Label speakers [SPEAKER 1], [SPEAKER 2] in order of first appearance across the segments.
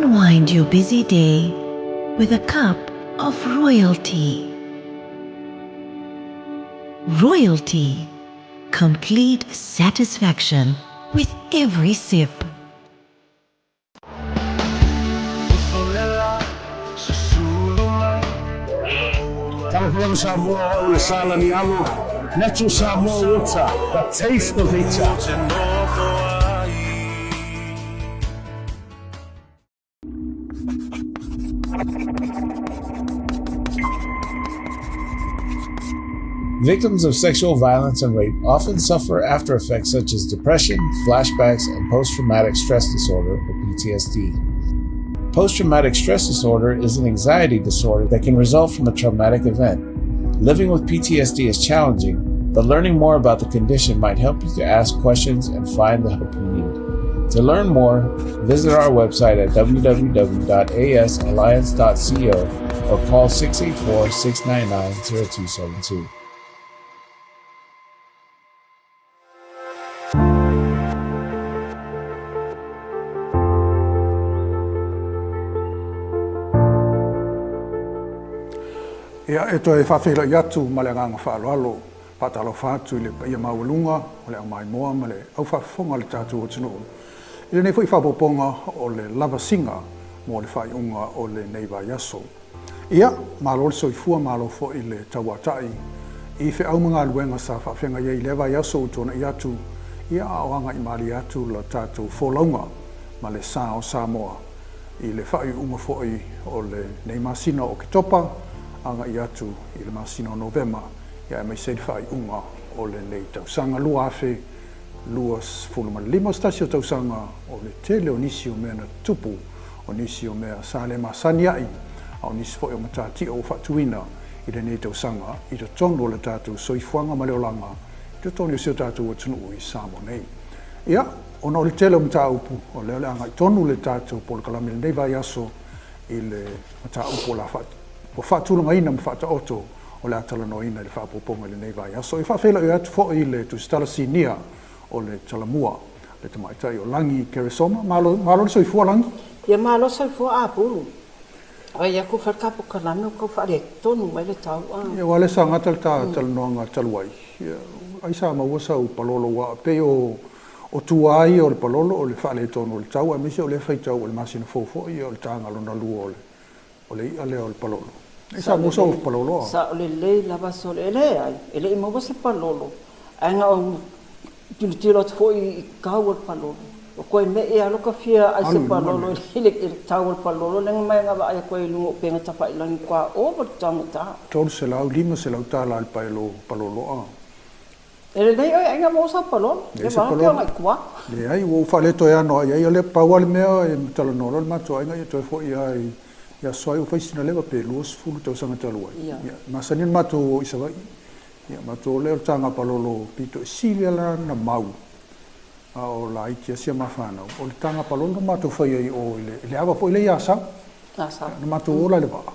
[SPEAKER 1] Unwind your busy day with a cup of royalty. Royalty. Complete satisfaction with every sip.
[SPEAKER 2] Talofa Samoa, o au le Salani Alo, Natural Samoa Water, the taste of nature.
[SPEAKER 3] Victims of sexual violence and rape often suffer after effects such as depression, flashbacks, and post traumatic stress disorder, or PTSD. Post traumatic stress disorder is an anxiety disorder that can result from a traumatic event. Living with PTSD is challenging, but learning more about the condition might help you to ask questions and find the help you need. To learn more, visit our website at www.asalliance.co or call 684 699 0272.
[SPEAKER 4] Ia, e toe faafeiloai atu ma le agaga faaaloalo, faatalofa atu i le paia maualuga o le aumaimoa ma le aufaafofoga a le tatou atunuu i lenei foi faaopoopoga o le lavasiga mo le faaiuga o lenei vaiaso. Ia, malo le soifua, malo foi le tauatai i feau ma galuega sa faafeagai ai i lea vaiaso ua tuanai atu, ia a o agai malie atu la tatou folauga ma le sa o Samoa i le faaiuga foi o lenei masina o Oketopa agai atu i le masina o Novema, ia aemaise ai le faaiuga o lenei tausaga 2025, o se tasi o tausaga o le tele o nisi o mea na tutupu, o nisi o mea sa le masani ai, a o nisi foi o matatia ua faatuina i lenei tausaga i totonu o le tatou soifuaga ma le olaga i totonu o si o tatou atunuu i Samoa nei. Ia, ona o le tele o mataupu, o lea o le a agai tonu le tatou polokalame i lenei vaiaso i le mataupu o le a ua faatulagaina ma faataoto o le a talanoaina i le faaopoopoga i lenei vaiaso. E faafeiloai atu foi i le Tusitala Sinia o le Talamua, le tamaitai o Lagi Keresoma. Malo, malo le soifua Lagi.
[SPEAKER 5] Ia malo soifua Apulu. Vaai atu fai le ta polokalame ua tau faaletonu mai le tau a.
[SPEAKER 4] Ia aua o lea sa gata le ta talanoaga talu ai, ia ai sa maua sau palolo aua pei o o tua ia o le palolo o le faaletonu o le tau aemaise o lea faitau o le masina fou foi ia o le taga lona lua o le O le i'a lea o le palolo. E sa maua sau palolo a?
[SPEAKER 5] Sao lelei lava sole. E leai, e le i maua se palolo, ae na ou tilotilo atu foi i tau o le palolo. Ua toe me'e lava lota fia ai se palolo i le tau o le palolo lea na mai na vaai atu ai i luga o upega tafailagi ua ova le taugata.
[SPEAKER 4] $300, $500 le paelo palolo a.
[SPEAKER 5] E lelei oe aiga maua sau palolo.
[SPEAKER 4] Leai se palolo. Leai, ua ou faale toe ano ai ai, o lea pau lava le mea e talanoa loa le matou aiga ia toe foi lava i aso ai ua fai sina leva pe 20 tausaga talu ai. Ia, e masani ona matou o i Savaii. Ia, matou o lea o le taga palolo pito e sili lava lana mau a o laiti lava si a ma fanau. O le taga palolo na matou fai ai i o i le ava foi lea i Asau. Asau. Na matou ola i le vaa.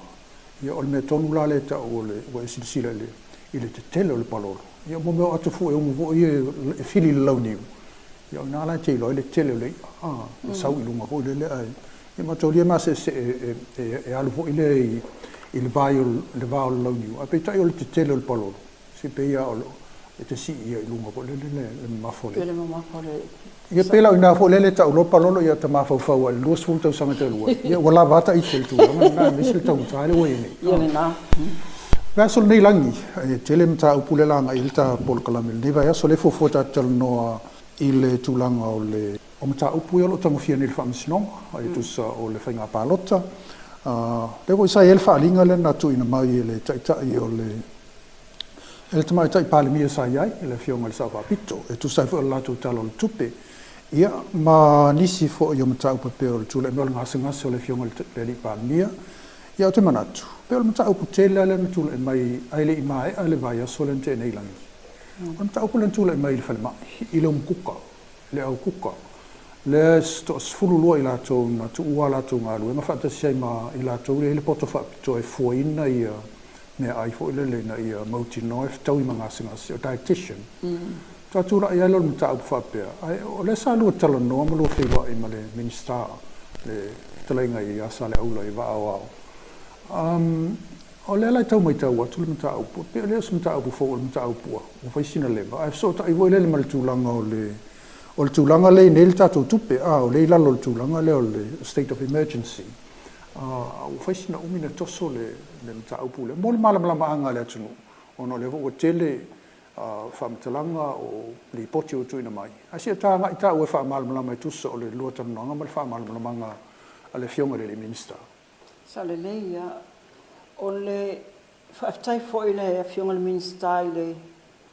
[SPEAKER 4] Ia, o le mea tonu la lea e tau o le, ua e silasila i le, i le tetele o le palolo. Ia, mo mea o ato fue umu foi ia e fili i le launiu, ia o i ina la e te iloa ai le tele o le i'a, a, e sau i luga foi lele ae, ia mataulia e maseesee e, e, e alu foi lea i, i le vai o le va o le launiu, ae peitai o le tetele o le palolo, se pei lava o le, e te sii ia i luga foi lele le, le mamafa o le.
[SPEAKER 5] Le mamafa o le.
[SPEAKER 4] Ia pei la o i ina foi lele e tau loa palolo ia ta mafaufau ai i le 20 tausaga talu ai, ia ua lava a ta ite i le tulaga lena aemaise le taugata lea ua i ai nei.
[SPEAKER 5] Ia lena.
[SPEAKER 4] Vaiaso lenei lagi, e tele mataupu lea la agai i ai le ta polokalame i lenei vaiaso, lea e fuafua tatou te talanoa i le tulaga o le o mataupu ia o lo o tagofia nei i le Faamasinoga, e tusa o le faiga palota. Lea foi sa i ai le faaaliga lea na tuuina mai e le Taitai o le e le Tamaitai Palemia sa i ai, le Afioga i le Sao Faapito, e tusa ai foi o le latou Tala o le Tupe, ia, ma nisi foi o mataupu e pei o le tulai mai o le gasegase o le Afioga i le Alii Palemia. Ia, ou te manatu, pei o le mataupu tele lava lea na tulai mai ae le i maea le vaiaso lea na tea nei i lagi. O le mataupu lea na tulai mai i le falemai, i le umukuka, le au kuka, lea e toa-12 i latou na tuua a latou galuega faatasi ai ma i latou lea e i ai le poto faapitoa e fuaina ia meaai foi lele ina ia mautinoa e fetaui ma gasegase, o dietitian. Faatoa tulai ai lea o le mataupu faapea, ae o lea sa lua talanoa ma lua feiloai ma le Minisita Le fetalaiga ia Saleaula i vaa o ao. Um, o lea la e tau matau atu le mataupu, e pei o lea o se mataupu fou o le mataupu ua fai sina leva, ae fesootai foi lele ma le tulaga o le o le tulaga lea i nei le tatou tupe, a o lea i lalo o le tulaga lea o le state of emergency, a ua fai sina umi na toso le le mataupu lea mo le malamalamaaga a le atunuu, ona o lea foi ua tele faamatalaga o lipoti ua tuuina mai, ae se i tagai taua e faamalamalama e tusa o le lua talanoaga ma le faamalamalamaga a le Afioga i le alii Minisita.
[SPEAKER 5] Sao lelei ia. O le faafetai foi i le Afioga i le Minisita i le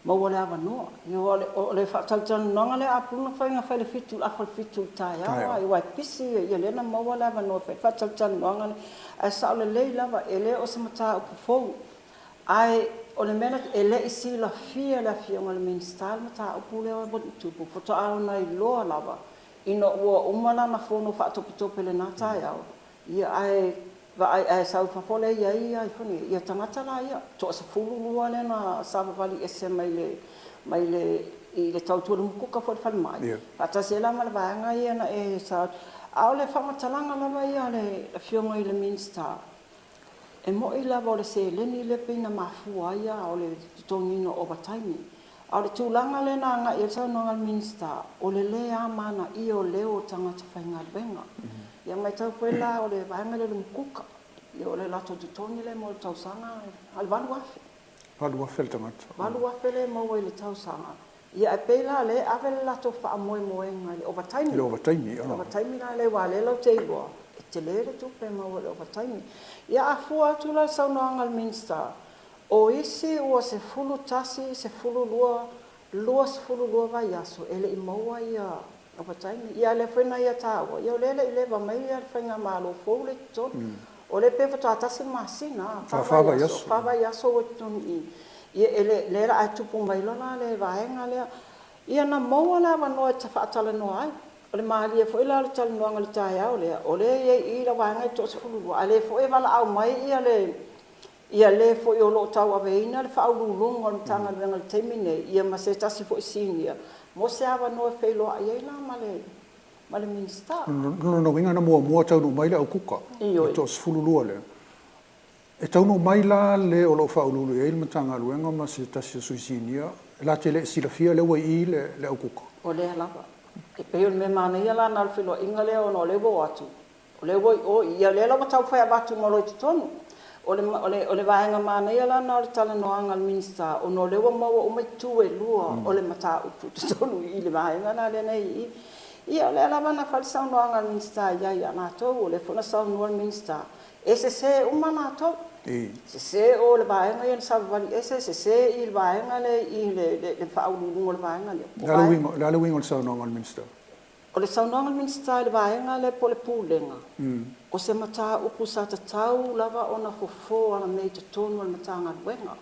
[SPEAKER 5] maua o le avanoa. Ia aua o le faatalatalanoaga lea a Apulu na fai, na fai i le 7 i le afa o le 7 i le taeao a, aua e pisi ia lea na maua le avanoa e fai ai le faatalatalanoaga lea. Ae sao lelei lava, e le o se mataupu fou. Ae o le mea lea, e le i silafia e le Afioga i le Minisita le mataupu lea ua tupu, faatoa ona iloa lava ina ua uma lana fono faatopetope i lena taeao, ia ae vaai ae sau i fafo lea e i ai ia ifo nei, ia tagata la ia, toa-12 lea na savavali ese mai le mai le i le tautua i le umukuka foi i le falemai, faatasi ai la ma le vaega ia na e sa. A o le faamatalaga lava ia a le Afioga i le Minisita, E moni lava o le seleni lea pei na mafua ai a o le totogiina o ovataimi. A o le tulaga lea na agai i ai le saunoaga a le Minisita, o le lē amanaia o leo o tagata faigaluega. Ia matau foi la o le vaega lea o le mukuka, ia o le latou totogi lea mo le tausaga na o le $8,000.
[SPEAKER 4] $8,000 le tagata.
[SPEAKER 5] $8,000 lea e maua i le tausaga. Ia ae pei la o lea e ave le latou faamoemoega i le ovataimi.
[SPEAKER 4] I le ovataimi,
[SPEAKER 5] I le ovataimi la lea aua o lea latou te iloa e tele le tupe e maua i le ovataimi. Ia a fua atu la i le saunoaga a le Minisita, o isi ua 11, 12, 22 vaiaso e le i maua ia ovataimi. Ia a o lea foi na ia taua, ia o lea e le i leva mai le faigamalo fou lea i totonu. O lea pei faatoa tasi le masina, fa vaiaso, fa vaiaso ua i totonu i i. Ia e le, lea la a tupu mai loa la le vaega lea. Ia na maua le avanoa e faatalanoa ai. O le malie foi la o le talanoaga i le taeao lea, o lea e i ai i i la vaega e toa-12, a o lea foi e valaau mai ia le ia le foi o lo o tauaveina le Faauluuluga o le Matagaluega i le taimi nei, ia ma se tasi foi sinia, mo se avanoa e feiloai ai la ma le ma le Minisita.
[SPEAKER 4] O lona uiga na muamua taunuu mai le au kuka, le toa-12 lea. E taunuu mai la le o lo o faauluulu i ai le Matagaluega ma se tasi o sui sinia, la te le i silafia lea ua i i le au kuka.
[SPEAKER 5] O lea lava. E pei o le mea manaia la na o le feiloaiga lea ona o lea ua o atu, o lea ua i o i, ia o lea la ua tau fai avatu uma loa i totonu. O le, o le, o le vaega manaia la na o le talanoaga a le Minisita ona o lea ua maua uma itu e lua o le mataupu i totonu i i le vaega la lea na i i. Ia o lea lava na fai le saunoaga a le Minisita i ai ia latou, o lea foi na saunoa le Minisita, e sese uma latou. Sese o le vaega ia na savavali ese, sese i le vaega lea i le, le Faauluuluga o le vaega lea.
[SPEAKER 4] O le a le uiga o le saunoaga a le Minisita?
[SPEAKER 5] O le saunoaga a le Minisita i le vaega lea po o le Pulega, o se mataupu sa tatau lava ona fofo alamea i totonu o le Matagaluega.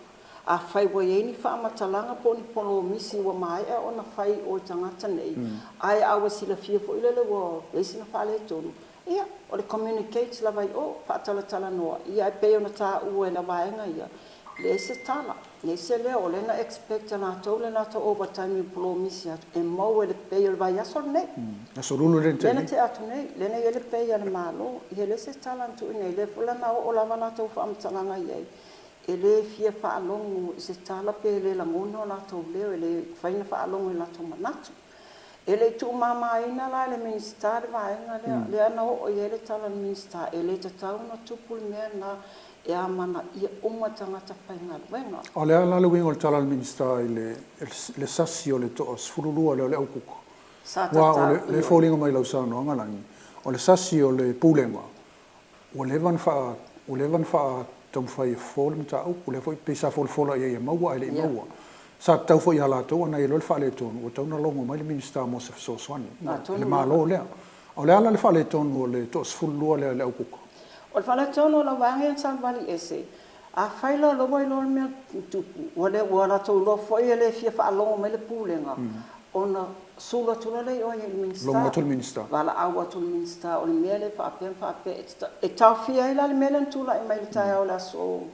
[SPEAKER 5] Afai ua i ai ni faamatalaga po o ni polomisi ua maea ona fai i o i tagata nei, ae a ua silafia foi lele ua i ai sina faaletonu, ia, o le communicate lava i o, faatalatalanoa, ia ae pei ona taua e le vaega ia, leai se tala, leai se leo, o lea na expect e latou le latou overtime i polomisi atu e maua i le pay o le vaiaso lenei.
[SPEAKER 4] Aso Lulu lea na tea
[SPEAKER 5] nei. Lea na tea atu nei, lea na i ai le pay a le Malo. Ia leai se tala na tuuina ai, lea foi la na oo lava latou faamatalaga i ai, e le fia faalogo i se tala pe le lagona o latou leo, e le mafai ona faalogo i o latou manatu. E le i tuumamaina la e le Minisita le vaega lea, lea na oo i ai le tala a le Minisita, e le tatau ona tupu le mea lena e amanaia uma tagata faigaluega.
[SPEAKER 4] O le a la le uiga o le tala a le Minisita i le sasi o le toa 12 lea o le au kuka?
[SPEAKER 5] Sa tatau,
[SPEAKER 4] Aua o le foliga mai i lau saunoaga Lagi, o le sasi o le Pulega Ua leva ona faa, ua leva ona faataumafai e fofo le mataupu, lea foi pei sa folafola i ai e maua ae le i maua. Sa tatau foi ia latou ana i ai loa le faaletonu, ua tatau ona logo mai le Minisita mo se fesoasoani i le Malo lea. A o le a la le faaletonu o le toa-12 lea i le au kuka?
[SPEAKER 5] O le faaletonu o lau vaega ia na savavali ese, afai loa o lea ua iloa le mea na tupu, ua le, ua latou iloa foi e le fia faalogo mai le Pulega, Ona sulu atu loa lea i o i le Minisita.
[SPEAKER 4] Logo atu le Minisita.
[SPEAKER 5] Valaau atu le Minisita, o le mea lea e faapea ma faapea. E taofia ai la le mea lea na tulai mai i le taeao o le aso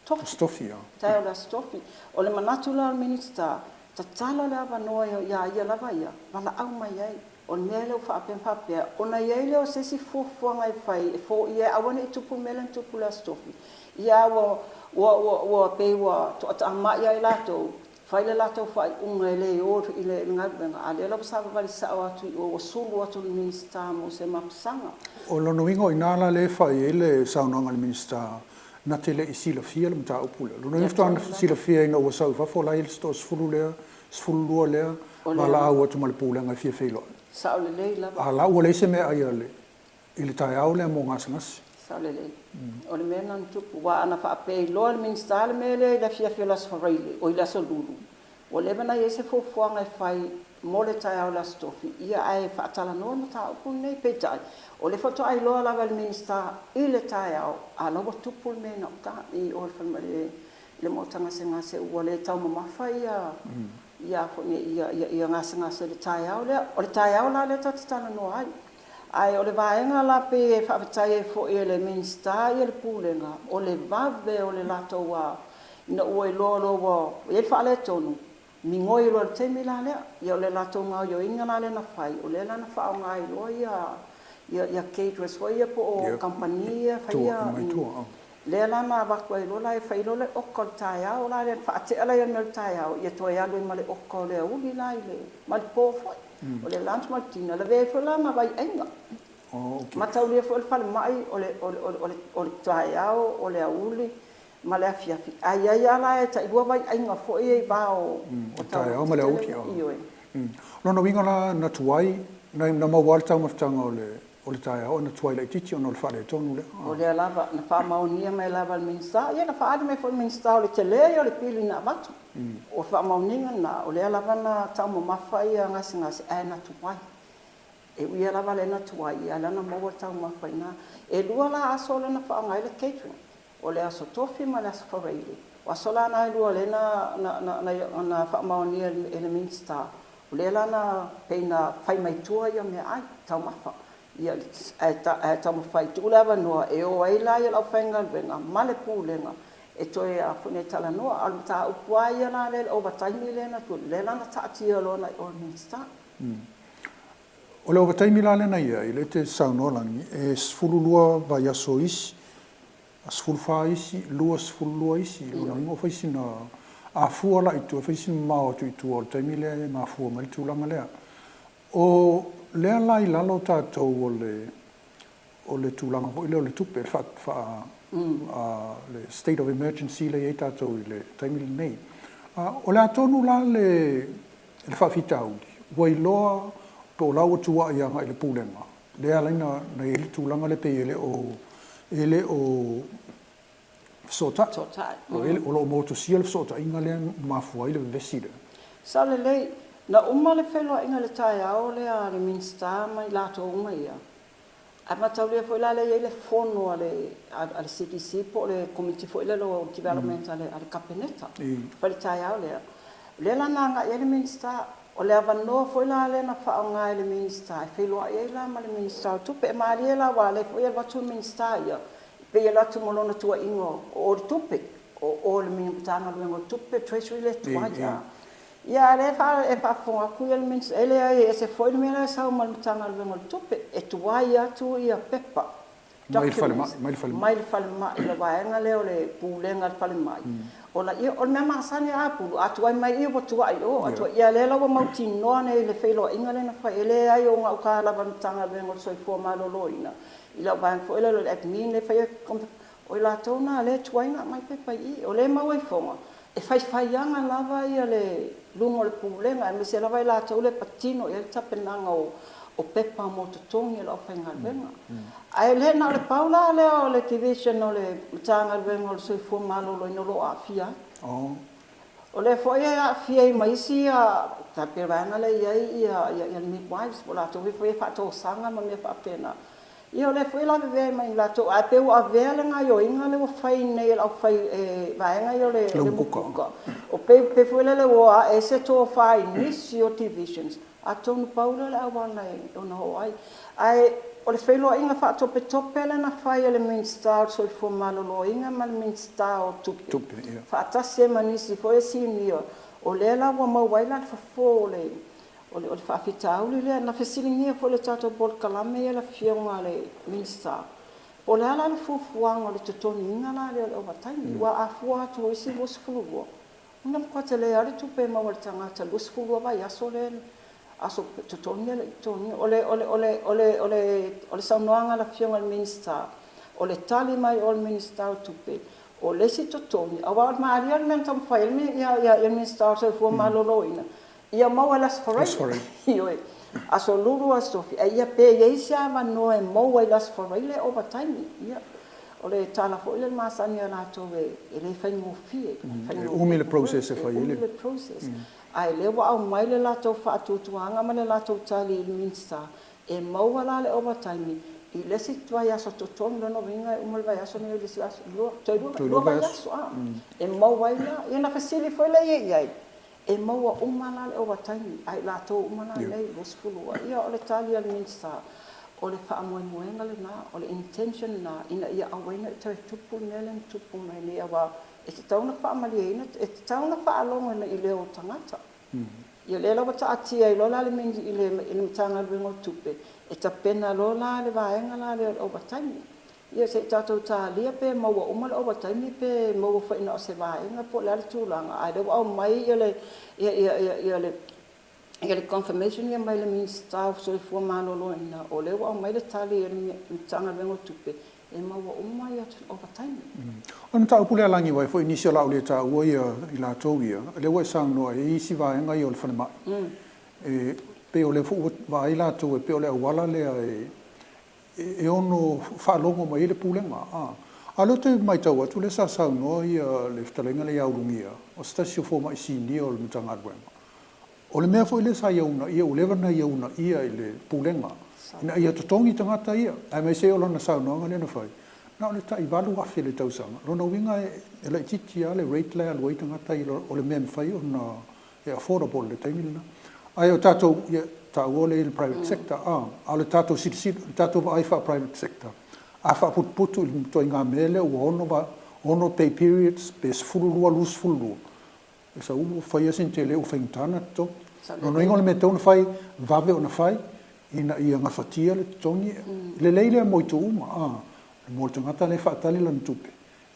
[SPEAKER 5] Tofi.
[SPEAKER 4] Aso Tofi,
[SPEAKER 5] a. Taeao o le aso Tofi. O le manatu la o le Minisita, Tatala le avanoa iā ia lava ia, valaau mai ai. O le mea lea ua faapea ma faapea, ona i ai lea o se isi fuafuaga e fai e foia ai, aua ne i tupu le mea lea na tupu i le Aso Tofi. Ia ua, ua, ua, ua pei ua toataamai lava i latou, fai le latou faaiuga e le o i le galuega, a o lea la ua savavali sao atu i o, ua sulu atu i le Minisita mo se mapusaga.
[SPEAKER 4] O lona uiga o i ina la lea e fai ai le saunoaga a le Minisita na te le i silafia le mataupu lea. O lona uiga faatoa silafia ina ua sau i fafo la e i ai le 30 lea, 12 lea, valaau atu ma le Pulega e fia feiloai.
[SPEAKER 5] Sao lelei lava.
[SPEAKER 4] A la ua leai se meaai a le i le taeao lea mo gasegase.
[SPEAKER 5] Sao lelei. O le mea lena na tupu, aua ana faapea e iloa e le Minisita le mea lea i le afiafi o le Aso Faraile, oi le Aso Lulu, ua leva ona i ai se fuafuaga e fai mo le taeao o le Aso Tofi, ia ae faatalanoa le mataupu lenei. Peitai, o lea faatoa iloa lava e le Minisita i le taeao, a o la ua tupu le mea i gauta i o i le falemai i le maota gasegase, ua le taumamafa ia ia foi nei ia ia gasegase i le taeao lea. O le taeao la lea tatou te talanoa ai. Ae o le vaega la pei e faafetai ai foi e le Minisita le Pulega, o le vave o le latou ina ua iloa loa ua i ai le faaletonu, migoi loa i le taimi la lea. Ia o le latou gaoioiga la lea na fai, o lea la na faaaoga ai loa ia caterers foi ia po o kamupani ia e faia, lea la na avatu ai loa la e fai loa le oka o le taeao la lea, faatea lea o le mea o le taeao, ia toe alu ai ma le oka o le aoauli la i le, ma le po foi. O le lunch ma le dinner, lavea ai foi la ma vaiaiga. Mataulia foi o le falemai o le, o le, o le, o le taeao, o le aoauli ma le afiafi. Ae i ai lava la e tailua vaiaiga foi ia i va o
[SPEAKER 4] taeao ma le aoauli. Ioe. O lona uiga la na tuai, na maua lava le taumafataga o le o le taeao ona tuai laitiiti ona o le faaletonu lea.
[SPEAKER 5] O lea lava, na faamaonia mai lava e le Minisita, ia na faaali mai foi e le Minisita o le tele ia o le pili na avatu. O le faamaoniga lena, o lea lava na taumamafa ia gasegase ae na tuai. E ui lava lea na tuai, ia lea na maua le taumafa i ina. E lua la aso lea na faaaoga ai le catering, o le Aso Tofi ma le Aso Faraile. O aso la na e lua lea na faamaonia e le Minisita, o lea la na pei na fai mai tua ia meaai, taumafa. Ia, ae taumafai tuu le avanoa e o ai la le aufaigaluega ma le Pulega e toe foi e talanoa. A o le mataupu lava ia la lea i le ovataimi lea na tuu, lea la na taatia loa i o i le Minisita.
[SPEAKER 4] O le ovataimi la lea na i ai, lea e te saunoa Lagi, e 12 vaiaso isi, 14 isi, 22 isi, lona uiga ua fai sina, a fua la i tua, e fai sina mamao atu i tua o le taimi lea e mafua mai le tulaga lea. O lea la i lalo tatou o le o le tulaga foi lea o le tupe, le faa, le state of emergency lea e i ai tatou i le taimi lenei. O le a tonu la le faafitauli, ua iloa po o la ua tuuai agai i le Pulega, lea e ala ai ona i ai le tulaga lea pei e le o e le o fesootai. O lo o motusia le fesootaiga lea e mafua ai le vevesi lea.
[SPEAKER 5] Sao lelei. Na uma le feiloaiga i le taeao lea a le Minisita ma i latou uma ia, ae mataulia foi la lea e i ai le fono a le a le CDC po o le Komiti foi lea o Development a le a le Kapeneta fai i le taeao lea. O lea la na agai ai le Minisita, o le avanoa foi la lea na faaaoga e le Minisita e feiloai ai la ma le Minisita o Tupe. E malie la aua o lea foi e alu atu le Minisita ia, e pei e alu atu ma lona tuuaiga o o le tupe, o o le Matagaluega o Tupe, Treasury lea e tuai. Ia a o lea e faafofoga atu le Minisita, e leai e ese foi le mea la e sau mai le Matagaluega o le Tupe, e tuai atu ia pepa,
[SPEAKER 4] documents,
[SPEAKER 5] mai le falemai, le vaega lea o le Pulega a le Falemai, ona ia, o le mea masani lava a Pulu, a tuai mai i ua tuai i o, a tuai, ia lea la ua mautinoa nei i le feiloaiga lea na fai, e leai o gauta lava i le Matagaluega o le Soifua Maloloina, i lau vaega foi lea o le admin lea e faia, o i latou na lea e tuai ona aumai pepa i i. O lea e maua i foga, e faifaiaga lava ia le luga o le Pulega, aemaise lava i latou lea e patino i ai le tapenaga o pepa mo totogi o le aufaigaluega. Ae le na o le pau la lea o le Division o le Matagaluega o le Soifua Maloloina o lo o aafia ai. O lea foi e aafia ai ma isi tai pei o le vaega lea e i ai ia le midwives, po o latou foi e faatosaga ma mea faapena. Ia o lea foi e lavevea ai ma i latou, ae pei ua avea le gaoioiga lea ua fai nei e le aufai vaega ia o le mukuka. O pei pei foi lele ua ae ai se tofa i nisi o divisions, atonu pau lea o le auala e ono oo ai. Ae o le feiloaiga faatopetope lea na fai e le Minisita o le Soifua Maloloina ma le Minisita o Tupe, faatasi ai ma nisi foi o sinia. O lea la ua maua ai la le fofo o le o le o le faafitauli lea. Na fesiligia foi i le tatou polokalame ia le Afioga i le Minisita, po o le a la le fuafuaga o le totogiina la lea o le ovataimi, aua a fua atu o isi 22, ona matua tele lava le tupe e maua e le tagata i le 22 vaiaso lea aso totogi e le i totogiina. O le o le o le o le o le o le saunoaga a le Afioga i le Minisita, o le tali mai o le Minisita o Tupe, o le isi totogi, aua o le malie le mea na taumafai ai le Minisita o le Soifua Maloloina, ia maua i le Aso Faraile, ioe, Aso Lulu, Aso Tofi, a ia pe i ai se avanoa e maua i le Aso Faraile e ovataimi. Ia, o le tala foi lea masani a latou e le faigofie.
[SPEAKER 4] E umi le process e fai ai
[SPEAKER 5] le process. Ae lea ua aumai le latou faatuatuaga ma le latou tali i le Minisita, e maua la le ovataimi i le isi vaiaso totogi, lona uiga e uma le vaiaso lenei i le isi vaiaso, lua, toe lua vaiaso, a, e maua ai la. Ia ona fesili foi lea i ai, E maua uma la le ovataimi a i latou uma la nei 22? Ia o le tali a le Minisita, o le faamoemoega lena, o le intention lena ina ia aua ai ne i toe tupu le mea lea na tupu mai nei aua e tatau ona faamalieina, e tatau ona faalogo i leo o tagata. Ia lea la ua taatia ai loa la i le Matagaluega o Tupe e tapena loa la le vaega la lea o le ovataimi. Ia se i tatou talia pe maua uma le ovataimi pe maua foi na o se vaega po o le a le tulaga, a o lea ua aumai le ia ia ia ia le ia le confirmation ia mai le Minisita o Soifua Maloloina, o lea ua aumai le tali a le Matagaluega o Tupe e maua uma ia ovataimi.
[SPEAKER 4] O le mataupu lea a Lagiwai foi nisi o le a ou le taua ia i latou ia, lea ua e saunoa e i ai isi vaega ia o le falemai, e pei o lea foi ua vaai latou e pei o le auala lea e e ono faalogo mai ai le Pulega. A o lea ou te matau atu lea sa saunoa ia le fetalaiga lea ia Ulugia, o se tasi o fomai sinia o le Matagaluega. O le mea foi lea sa ia uunaia, ua leva ona ia uunaia i le Pulega ina ia totogi tagata ia, aemaise o lana saunoaga lea na fai, na o le tai $8,000 i le tausaga. O lona uiga e laitiiti lava le rate la e alu ai tagata ia, o le mea e mafai ona e affordable i le taimi lena. Ae o tatou, ia, taua lea i le private sector, a, a o le tatou silasila, le tatou vaai faa-private sector, a faaputuputu i le ituaiga mea lea ua ono, ono pay periods pe 12, 22, e sau ua fai lava sina tele ua faigata ona totogi. Lona uiga o le mea e tatau ona fai, vave ona fai, ina ia gafatia le totogi. Lelei lea mo itu uma, a, mo le tagata lea e faatali lana tupe,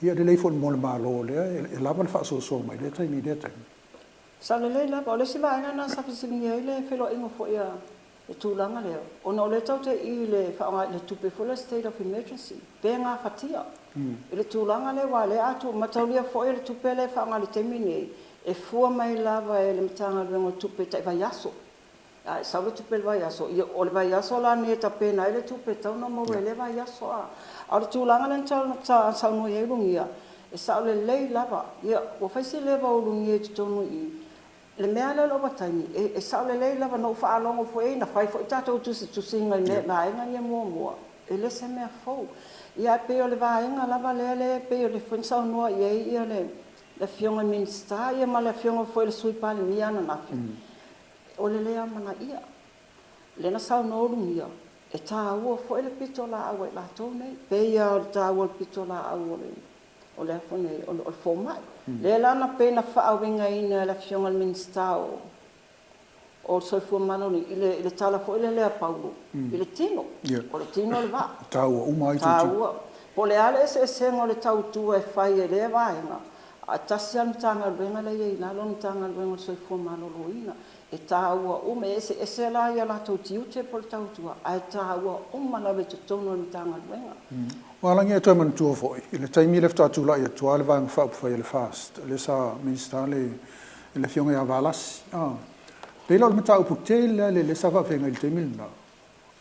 [SPEAKER 4] ia lelei foi mo le Malo lea e lava le faasoasoa mai lea taimi i lea taimi.
[SPEAKER 5] Sao lelei lava. O le isi vaega lena sa fesiligia ai le feiloaiga foi a le tulaga lea, ona o lea tatou te i i le faaaoga i le tupe foi lea state of emergency, pe gafatia i le tulaga lea aua o lea a tuu, mataulia foi o le tupe lea e faaaoga i le taimi lenei, e fua mai lava e le Matagaluega o Tupe tai vaiaso. A e sau le tupe i le vaiaso, ia o le vaiaso la lenei e tapena ai le tupe e tatau ona maua i lea vaiaso. A o le tulaga lea na saunoa i ai Ulugia, e sao lelei lava. Ia, ua fai si leva o Ulugia i totonu i i. Le mea lea o le ovataimi, e sao lelei lava. Na ou faalogo foi i ai, na fai foi tatou tusitusiga i mea, vaega ia muamua, e le se mea fou. Ia ae pei o le vaega lava lea lea e pei o lea foi na saunoa i ai le Afioga i le Minisita ia ma le Afioga foi i le Sui Palemia ananafi, O le le amanaia. Lea na saunoa Ulugia, e taua foi le pitolaau a i latou nei, pei lava o le taua o le pitolaau o le, o le a foi nei, o le fomai. Lea la na pei na faauigaina e le Afioga i le Minisita o, o le Soifua Maloloina i le, i le tala foi lele a Paulo, i le tino. O le tino o le vaa.
[SPEAKER 4] E taua uma lava itu tino.
[SPEAKER 5] Taua. Po o le a le eseesega o le tautua e fai e lea vaega, Ae tasi lava le Matagaluega lea e i ai i lalo o le Matagaluega o le Soifua Maloloina. E taua uma, e eseese la ia latou tiute po o le tautua, ae taua uma lava i totonu o le Matagaluega.
[SPEAKER 4] Ua alagia e toe manatua foi, i le taimi lea faatoa tulai atu lava le Vaega Faaupufai a le FAST, lea sa Minisita le le Afioga ia Valasi, a, pei la o le mataupu tele lava lea sa faafeagai i le taimi lena,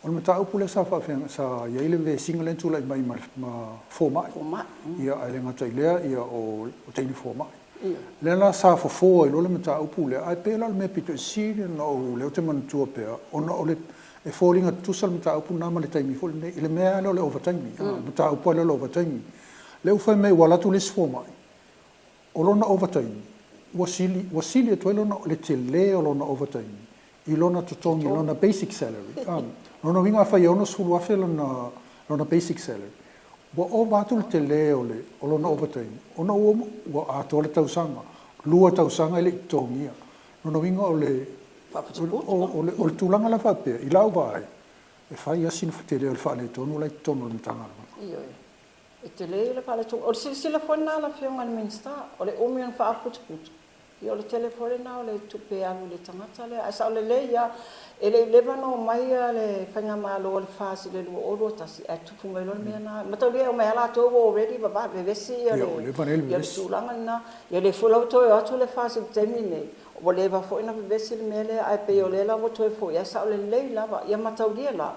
[SPEAKER 4] O le mataupu lea sa faafeagai, sa i ai le vesiga lea na tulai mai ma fomai.
[SPEAKER 5] Fomai.
[SPEAKER 4] Ia, ae le gata i lea, ia, o teine fomai. Ia. Lea la sa fofo ai loa le mataupu lea, ae pei la o le mea pito i sili ona ou, lea ou te manatua pea, ona o le, e foliga tutusa le mataupu lena ma le taimi foi lenei, i le mea lava lea o le ovataimi, le mataupu lava lea o le ovataimi. Lea ua fai mai ua alu atu le isi fomai, o lona ovataimi, ua sili, ua sili atu ai lona, le tele o lona ovataimi i lona totogi, lona basic salary. Lona uiga afai e $60,000 lona, lona basic salary, ua ova atu le tele o le, o lona ovataimi, ona ua, ua atoa le tausaga, lua tausaga e le i totogia. Lona uiga o le o le tulaga la faapea i lau vaai, e fai lava sina tele o le faaletonu la i totonu o le Matagaluega.
[SPEAKER 5] Ioe. E tele le faaletonu. O le silasila foi lena a le Afioga i le Minisita, o le umi o le faaputuputu, ia o le tele foi lena o le tupe e alu i le tagata lea. Ae sao lelei lava, e le i leva ona omai le faigamalo a le FAST i le 2021 ae tupu mai loa le mea lena. Mataulia e omai lava latou ua already vevesi le tulaga lena. Ia lea foi la ua toe o atu le FAST i le taimi lenei, ua leva foi ona vevesi le mea lea, ae pei o lea la ua toe foi, ae sao lelei lava. Ia mataulia la,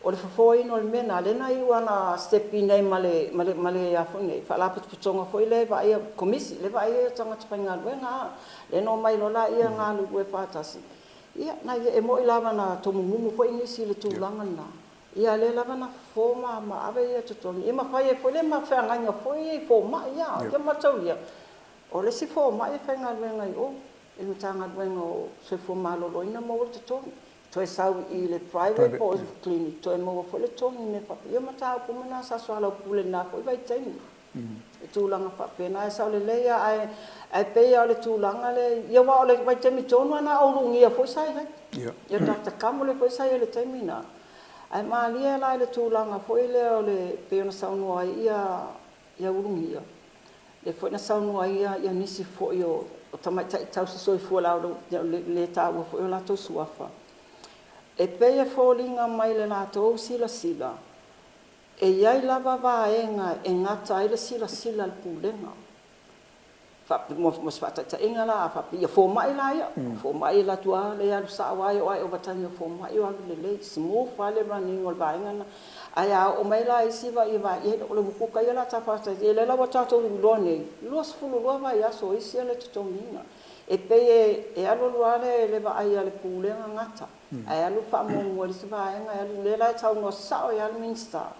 [SPEAKER 5] o le fofoina o le mea lena, lea na iu lava ina step in ai ma le, ma le, ma le a foi nei, faalapotopotoga foi lea e vaaia, komisi lea e vaaia tagata faigaluega a, lea na omai loa laia galulue faatasi. Ia, na ia, e moni lava na tomumumu foi nisi i le tulaga lena, ia a o lea lava na fofo ma, ma ave ia totogi, ia ma fai ai foi le ma feagaiga foi ia i fomai a, ia mataulia, o le isi fomai e faigaluega i o i le Matagaluega o Soifua Maloloina maua le totogi. Toe sau i le private po o le clinic toe maua foi le totogi i mea faapea. Ia o mataupu uma na sa soalaupule i lena foi vaitaimi i tulaga faapena. Ae sao lelei lava, ae, ae pei lava o le tulaga lea, ia aua o le vaitaimi tonu lava lena o Ulugia foi sa i ai. Ia Doctor Kamo lea foi sa i ai i le taimi lena. Ae malie la i le tulaga foi lea o le, pei ona saunoa ai ia, ia Ulugia, lea foi na saunoa ai nisi foi o tamaitai tausi soifua o le le taua foi o latou suafa, e pei e foliga mai i le latou silasila, e i ai lava vaega e gata ai le silasila a le Pulega. Mo se faataitaiga la, a faapea, ia fomai la ia, fomai e alu atu lava e alu sao lava e oo lava i ovataimi o fomai o alu lelei, smooth lava le running o le vaega lena. Ae a oo mai la isi vaega, ia o le umukuka ia o le a ta faatasi, ia lea la ua tatou iloa nei, 22 vaiaso o isi le totogiina. E pei e alu alu lava le vaai a le Pulega gata, ae alu faamuamua i le isi vaega, e alu, lea la e saunoa sao ai lava le Minisita,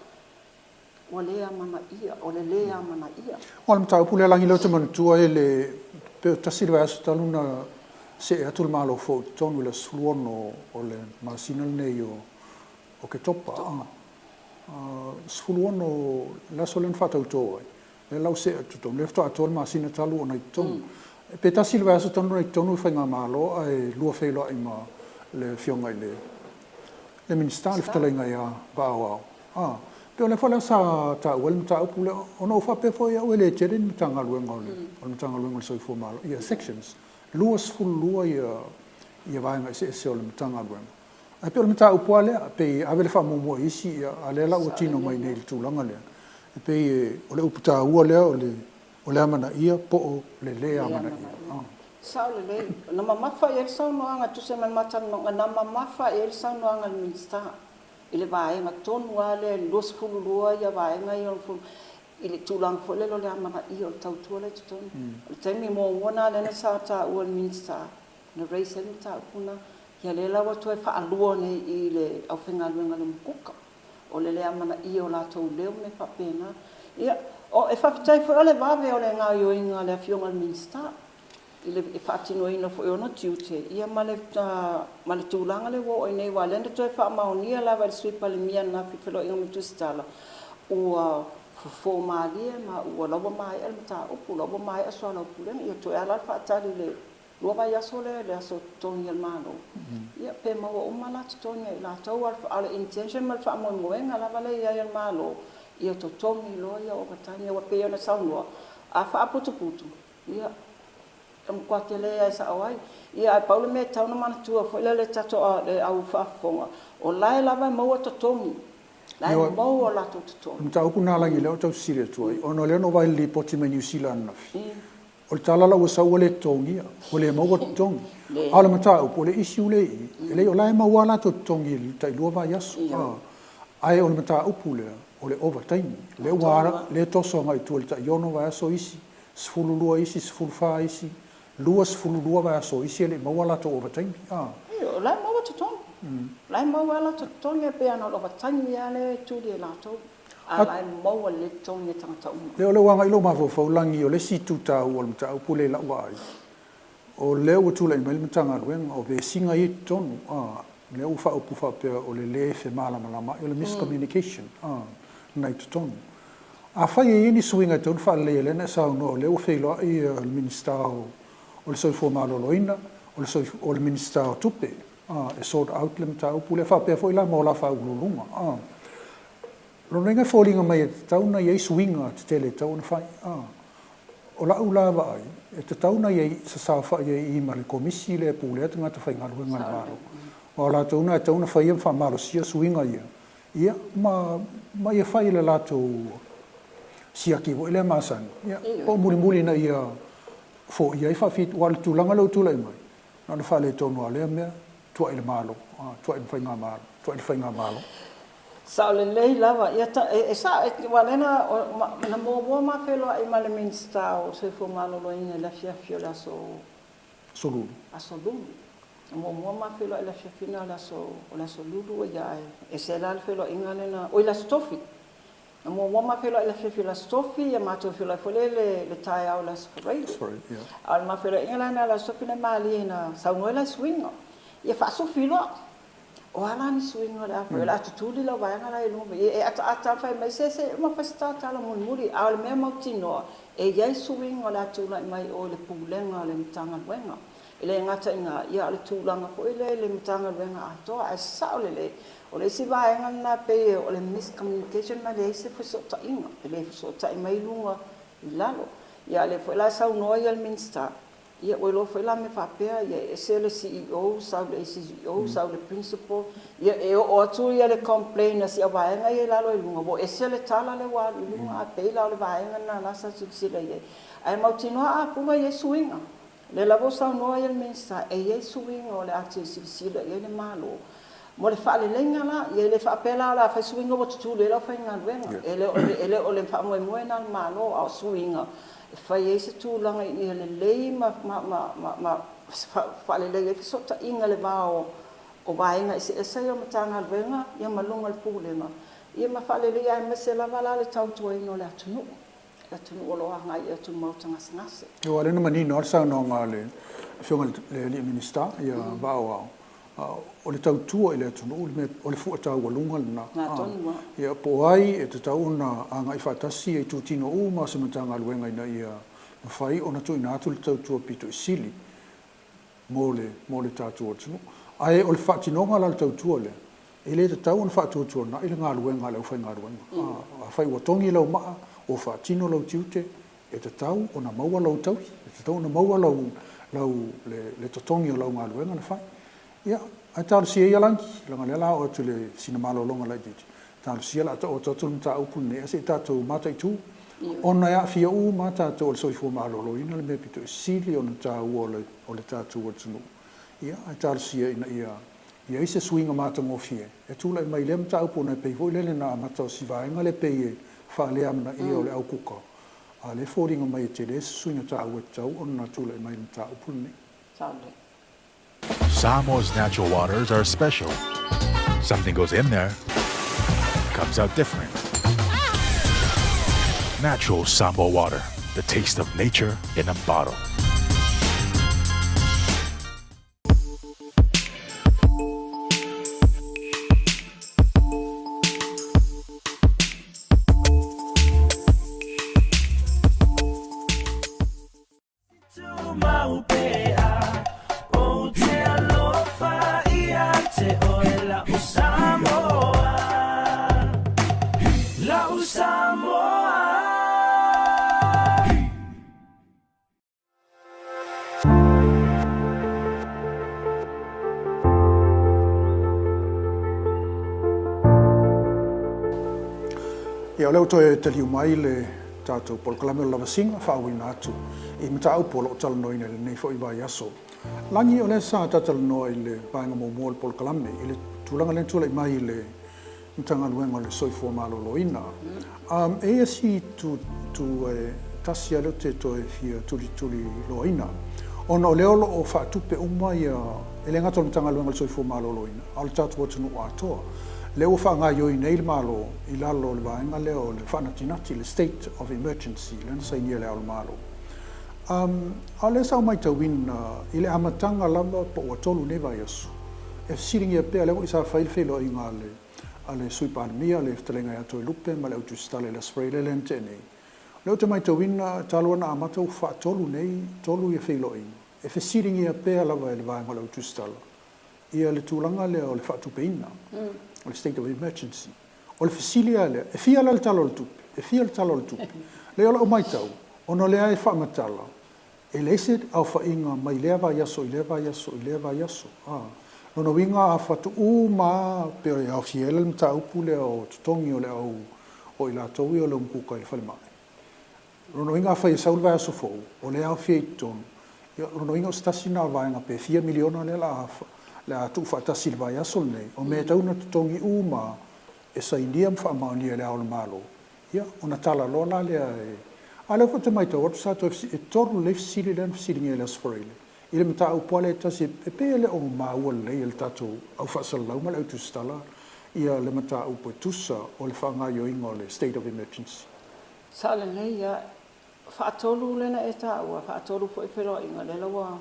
[SPEAKER 5] ua le amanaia, o le lē amanaia.
[SPEAKER 4] O le mataupu lea Lagi lea ou te manatua e le, pe o tasi le vaiaso talu na see atu le Malo fou i totonu i le aso 16 o le masina lenei o Oketopa, 16 le aso lea na faatauto ai, lea la ua see atu i totonu, lea faatoa atoa le masina talu ona i totonu. Pe tasi le vaiaso talu ona i totonu le faigamalo ae lua feiloai ma le Afioga i le Minisita, le fetalaiga ia Vaaoao. Pei o lea foi la sa taua ai le mataupu lea, ona ou faapea foi au e le tele ni Matagaluega o le Matagaluega o le Soifua Maloloina, ia sections, 22 ia vaega eseese o le Matagaluega. Ae pei o le mataupu lava lea, pei e ave le faamuamua i isi, ia, a o lea la ua tino mai nei i le tulaga lea, e pei o le upu taua lea o le, o le amanaia po o le lē amanaia.
[SPEAKER 5] Sao lelei. Na mamafa i ai le saunoaga e tusa ma le ma talanoaga, na mamafa i ai le saunoaga a le Minisita i le vaega tonu lava lea i le 22 ia vaega ia i le tulaga foi lele o le amanaia o le tautua la e i totonu. O le taimi muamua lena lea na sa taua e le Minisita, na raise ai le mataupu lena. Ia lea la ua toe faalua nei i le aufaigaluega a le Umukuka, o le le amanaia o latou leo ma mea faapena. Ia, o, e faafetai foi o le vave o le gaoioiga a le Afioga i le Minisita i le faatinoina foi o ona tiute, ia ma le, ma le tulaga lea ua oo ai nei, aua o lea na toe faamaonia lava e le Sui Palemia ananafi i le feiloaiga ma Tusitala, ua fofo malie ma ua, la ua maea le mataupu, la ua maea soalaupulega. Ia toe a la le faatali i le lua vaiaso lea i le aso totogi a le Malo, ia pe maua uma la totogi a i latou, a o le intention ma le faamoemoega lava lea e i ai o le Malo, ia totogi loa ia ovataimi. Aua pei ona saunoa, a faaputuputu, ia, e matua tele lava e sao ai. Ia ae pau le mea e tatau ona manatua foi lea le tatou le au faafofoga, o la e lava e maua totogi, la e maua o latou totogi.
[SPEAKER 4] O le mataupu lena Lagi lea ou te tau fesili atu ai, ona o lea na ou vaai i le lipoti mai Niu Sila ananafi, O le tala la ua sau ua le totogia, ua le maua totogi. A o le mataupu, o le issue lea i i, e leai o la e maua a latou totogi i le tai lua vaiaso. Ae o le mataupu lea, o le ovataimi. Lea ua, lea e toso agai i tua i le tai ono vaiaso isi, 12 isi, 14 isi, 22 vaiaso isi e le i maua a latou ovataimi.
[SPEAKER 5] O la e maua totogi. O la e maua a latou totogi, ae pei lava na o le ovataimi lava lea e tuli e latou. A la e maua lelei totogi e tagata uma.
[SPEAKER 4] Lea o lea ua agai lou mafaufau lagi o le isi itu taua o le mataupu lea i lau vaai, o lea ua tulai mai le Matagaluega, o vesiga ia i totonu, a, lea ua faaupu faapea o le le femalamalamaai, o le miscommunication, a, lena i totonu. Afai e i ai ni suiga e tatau ona faaleleia, lea na e saunoa o lea ua feiloai le Minisita o le Soifua Maloloina, o le o le Minisita o Tupe e sort out le mataupu lea, faapea foi la ma o la faauluuluga. Lona uiga e foliga mai e tatau ona i ai suiga tetele e tatau ona fai. O la'u la vaai, e tatau ona i ai sasaofa'i ai i i ma le Komisi lea e pulea tagata faigaluega a le Malo, aua o latou na e tatau ona faia ma faamalosia suiga ia, ia, ma, ma ia fai i le latou siaki foi lea masani, ia, po o mulimuli ina ia foia ai faafitu, aua o le tulaga lea ua tulai mai, na ona faaletonu lava o lea mea, tuai le Malo, tuai ma Faigamalo, tuai le Faigamalo.
[SPEAKER 5] Sao lelei lava. Ia ta, e, e sao, e, aua lea na, o, ma, na muamua ma feiloai ma le Minisita o Soifua Maloloina i le afiafi o le aso
[SPEAKER 4] Aso Lulu.
[SPEAKER 5] Aso Lulu. Na muamua ma feiloai i le afiafi lena o le aso, o le aso Lulu, ia ae ese la le feiloaiga lea na, oi le Aso Tofi. Na muamua ma feiloai i le afiafi o le Aso Tofi, ia matou feiloai foi lea i le, le taeao o le Aso Faraile. A o le ma feiloaiga la lena i le Aso Tofi na malie na saunoa ai la i suiga. Ia faasufi loa. O a la ni suiga o le a fai? O le a tutuli lau vaega la i luga ma e ataata lava fai mai, se se i uma fai se tatalo mulimuli. A o le mea mautinoa, e i ai suiga o le a tulai mai i o i le Pulega a le Matagaluega. E le gata i na, ia a o le tulaga foi lea i le Matagaluega atoa. Ae sao lelei, o le isi vaega lena e pei o le miscommunication ma e leai se fesootaiga, e le fesootai mai luga i lalo. Ia a o lea foi la e saunoa le Minisita, Ia ua iloa foi la mea faapea, ia e ese le CEO, sau le ACEO, sau le Principal, ia e oo atu ia le complain a si au vaega ia i lalo i luga, ua ese le tala lea ua alu i luga, ae pei la o le vaega lena la sa silasila i ai. Ae mautinoa a pula e i ai suiga. O lea lava ua saunoa ia le Minisita, e i ai suiga o le a toe silasila i ai le Malo. Mo le faaleleiga la, ia e le faapea la o le a fai suiga ua tutuli ai le aufaigaluega. E le o le, e le o le faamoemoe lena o le Malo, a o suiga e fai ai se tulaga ina ia lelei ma, ma, ma, ma, ma faalelei ai fesootaiga i le va o, o vaega eseese ia o Matagaluega ia ma luga o le Pulega, ia ma faaleleia aemaise lava la le tautuaina o le atunuu, le atunuu o lo o agai atu i maota gasegase.
[SPEAKER 4] Aua o lea na manino lava le saunoaga a le Afioga i le Minisita ia Vaaoao, o le tautua i le atunuu le mea, o le fua taualuga lena. Ia po o ai e tatau ona agai faatasi ia itutino uma o se Matagaluega ina ia mafai ona tuuina atu le tautua pito i sili mo le, mo le tatou atunuu. Ae o le faatinoga la o le tautua lea, e le tatau ona faatuatuanai le galuega a le aufaigaluega. Afai ua togi lau maa, ua faatino lou tiute, E tatau ona maua lou taui, e tatau ona maua lau, lau, le, le totogi o lau galuega na fai. Ia, ae talosia ia Lagi, leaga o lea o le a oo atu i le, sina malologa laitiiti, talosia o le a taoto atu le mataupu lenei ae se i tatou mataitu, ona e aafia uma lava tatou o le soifua maloloina le mea pito i sili ona taua o le, o le tatou atunuu. Ia, ae talosia ina ia i ai se suiga matagofie e tulai mai i lea mataupu ona e pei foi lele na amata o si vaega lea pei e faaleamanaia o le au kuka, a o lea e foliga mai e tele se suiga taua e tatau ona tulai mai i le mataupu lenei.
[SPEAKER 6] Samoa's natural waters are special. Something goes in there, comes out different. Natural Samoa water, the taste of nature in a bottle.
[SPEAKER 4] Ia, o lea ua toe taliu mai le tatou polokalame o le Lavasiga, faauiina atu i mataupu o lo o talanoaina i lenei foi vaiaso. Lagi, o lea sa tatalanoa i le vaega muamua o le polokalame i le tulaga lea na tulai mai i le Matagaluega o le Soifua Maloloina. E i ai si itu e tasi lava lea ou te toe fia tulituliloaina, ona o lea o lo o faatupe uma ia, e le gata o le Matagaluega o le Soifua Maloloina, a o le tatou atunuu atoa. Lea ua faagaoioi nei le Malo i lalo o le vaega lea o le faanatinati, le State of Emergency, lea na sainia e Le Ao o le Malo. A o lea sa ou matauina i le amataga lava po ua tolu nei vaiaso, E fesiligia pea, lea foi sa fai le feiloaiga a le a le Sui Palemia, le fetalaiga ia Toelupe ma le au tusitala i le Aso Faraile lea na tea nei. O lea ou te matauina talu ona amata ua faatolu nei, tolu ia feiloaiga. e fesiligia pea lava e le vaega o le Au Tusitala ia le tulaga lea o le faatupeina, o le state of emergency. O le fesili lava lea, e fia la le Tala o le Tupe? E fia le Tala o le Tupe? Leai, o lau matau, ona o lea e faamatala, e leai se aofaiga mai lea vaiaso i lea vaiaso i lea vaiaso. A, lona uiga a faatu'u uma lava, pe e aofia ai la le mataupu lea o totogi o le au, o i latou ia o le umukuka i le falemai. Lona uiga afai e sau le vaiaso fou, o lea e aofia i totonu, ia, lona uiga o se tasi lena o vaega pe fia miliona lea o le a tuufaatasi i le vaiaso lenei, o mea e tatau ona totogi uma lava e sainia ma faamaonia e Le Ao o le Malo, ia, ona tala loa la lea e. A o lea foi ou te matau atu sa toe e tolu lelei fesili lea na fesiligia i le Aso Faraile i le mataupu lava lea e tasi e pei e le o maua lelei e le tatou au faasalalau ma le au tusitala ia le mataupu e tusa o le faagaoioiga o le state of emergency.
[SPEAKER 5] Sao lelei a. Faatolu lea na e taua, faatolu foi feiloaiga, lea la ua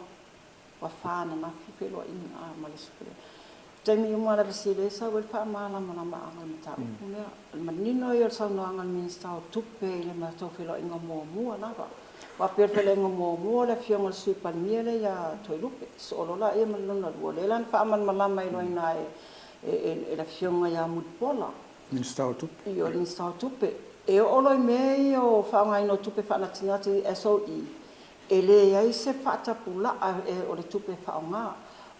[SPEAKER 5] ua fa ananafi feiloaiga a ma le isi feiloaiga. Taimi uma lava fesili ai sau ai le faamalamalamaga o le mataupu lea. O le manino ia o le saunoaga a le Minisita o Tupe i le matou feiloaiga muamua lava. Aua pei o le feiloaiga muamua o le Afioga i le Sui Palemia lea ia Toelupe, sosoo loa laia ma le lona lua, lea la na faamalamalama ai loa i ina e le Afioga ia Mulipola.
[SPEAKER 4] Minisita o Tupe.
[SPEAKER 5] Ioe, Minisita o Tupe. E oo loa i mea ia o faaaogaina o tupe faanatinati SOE, e leai se faatapulaa o le tupe e faaaoga.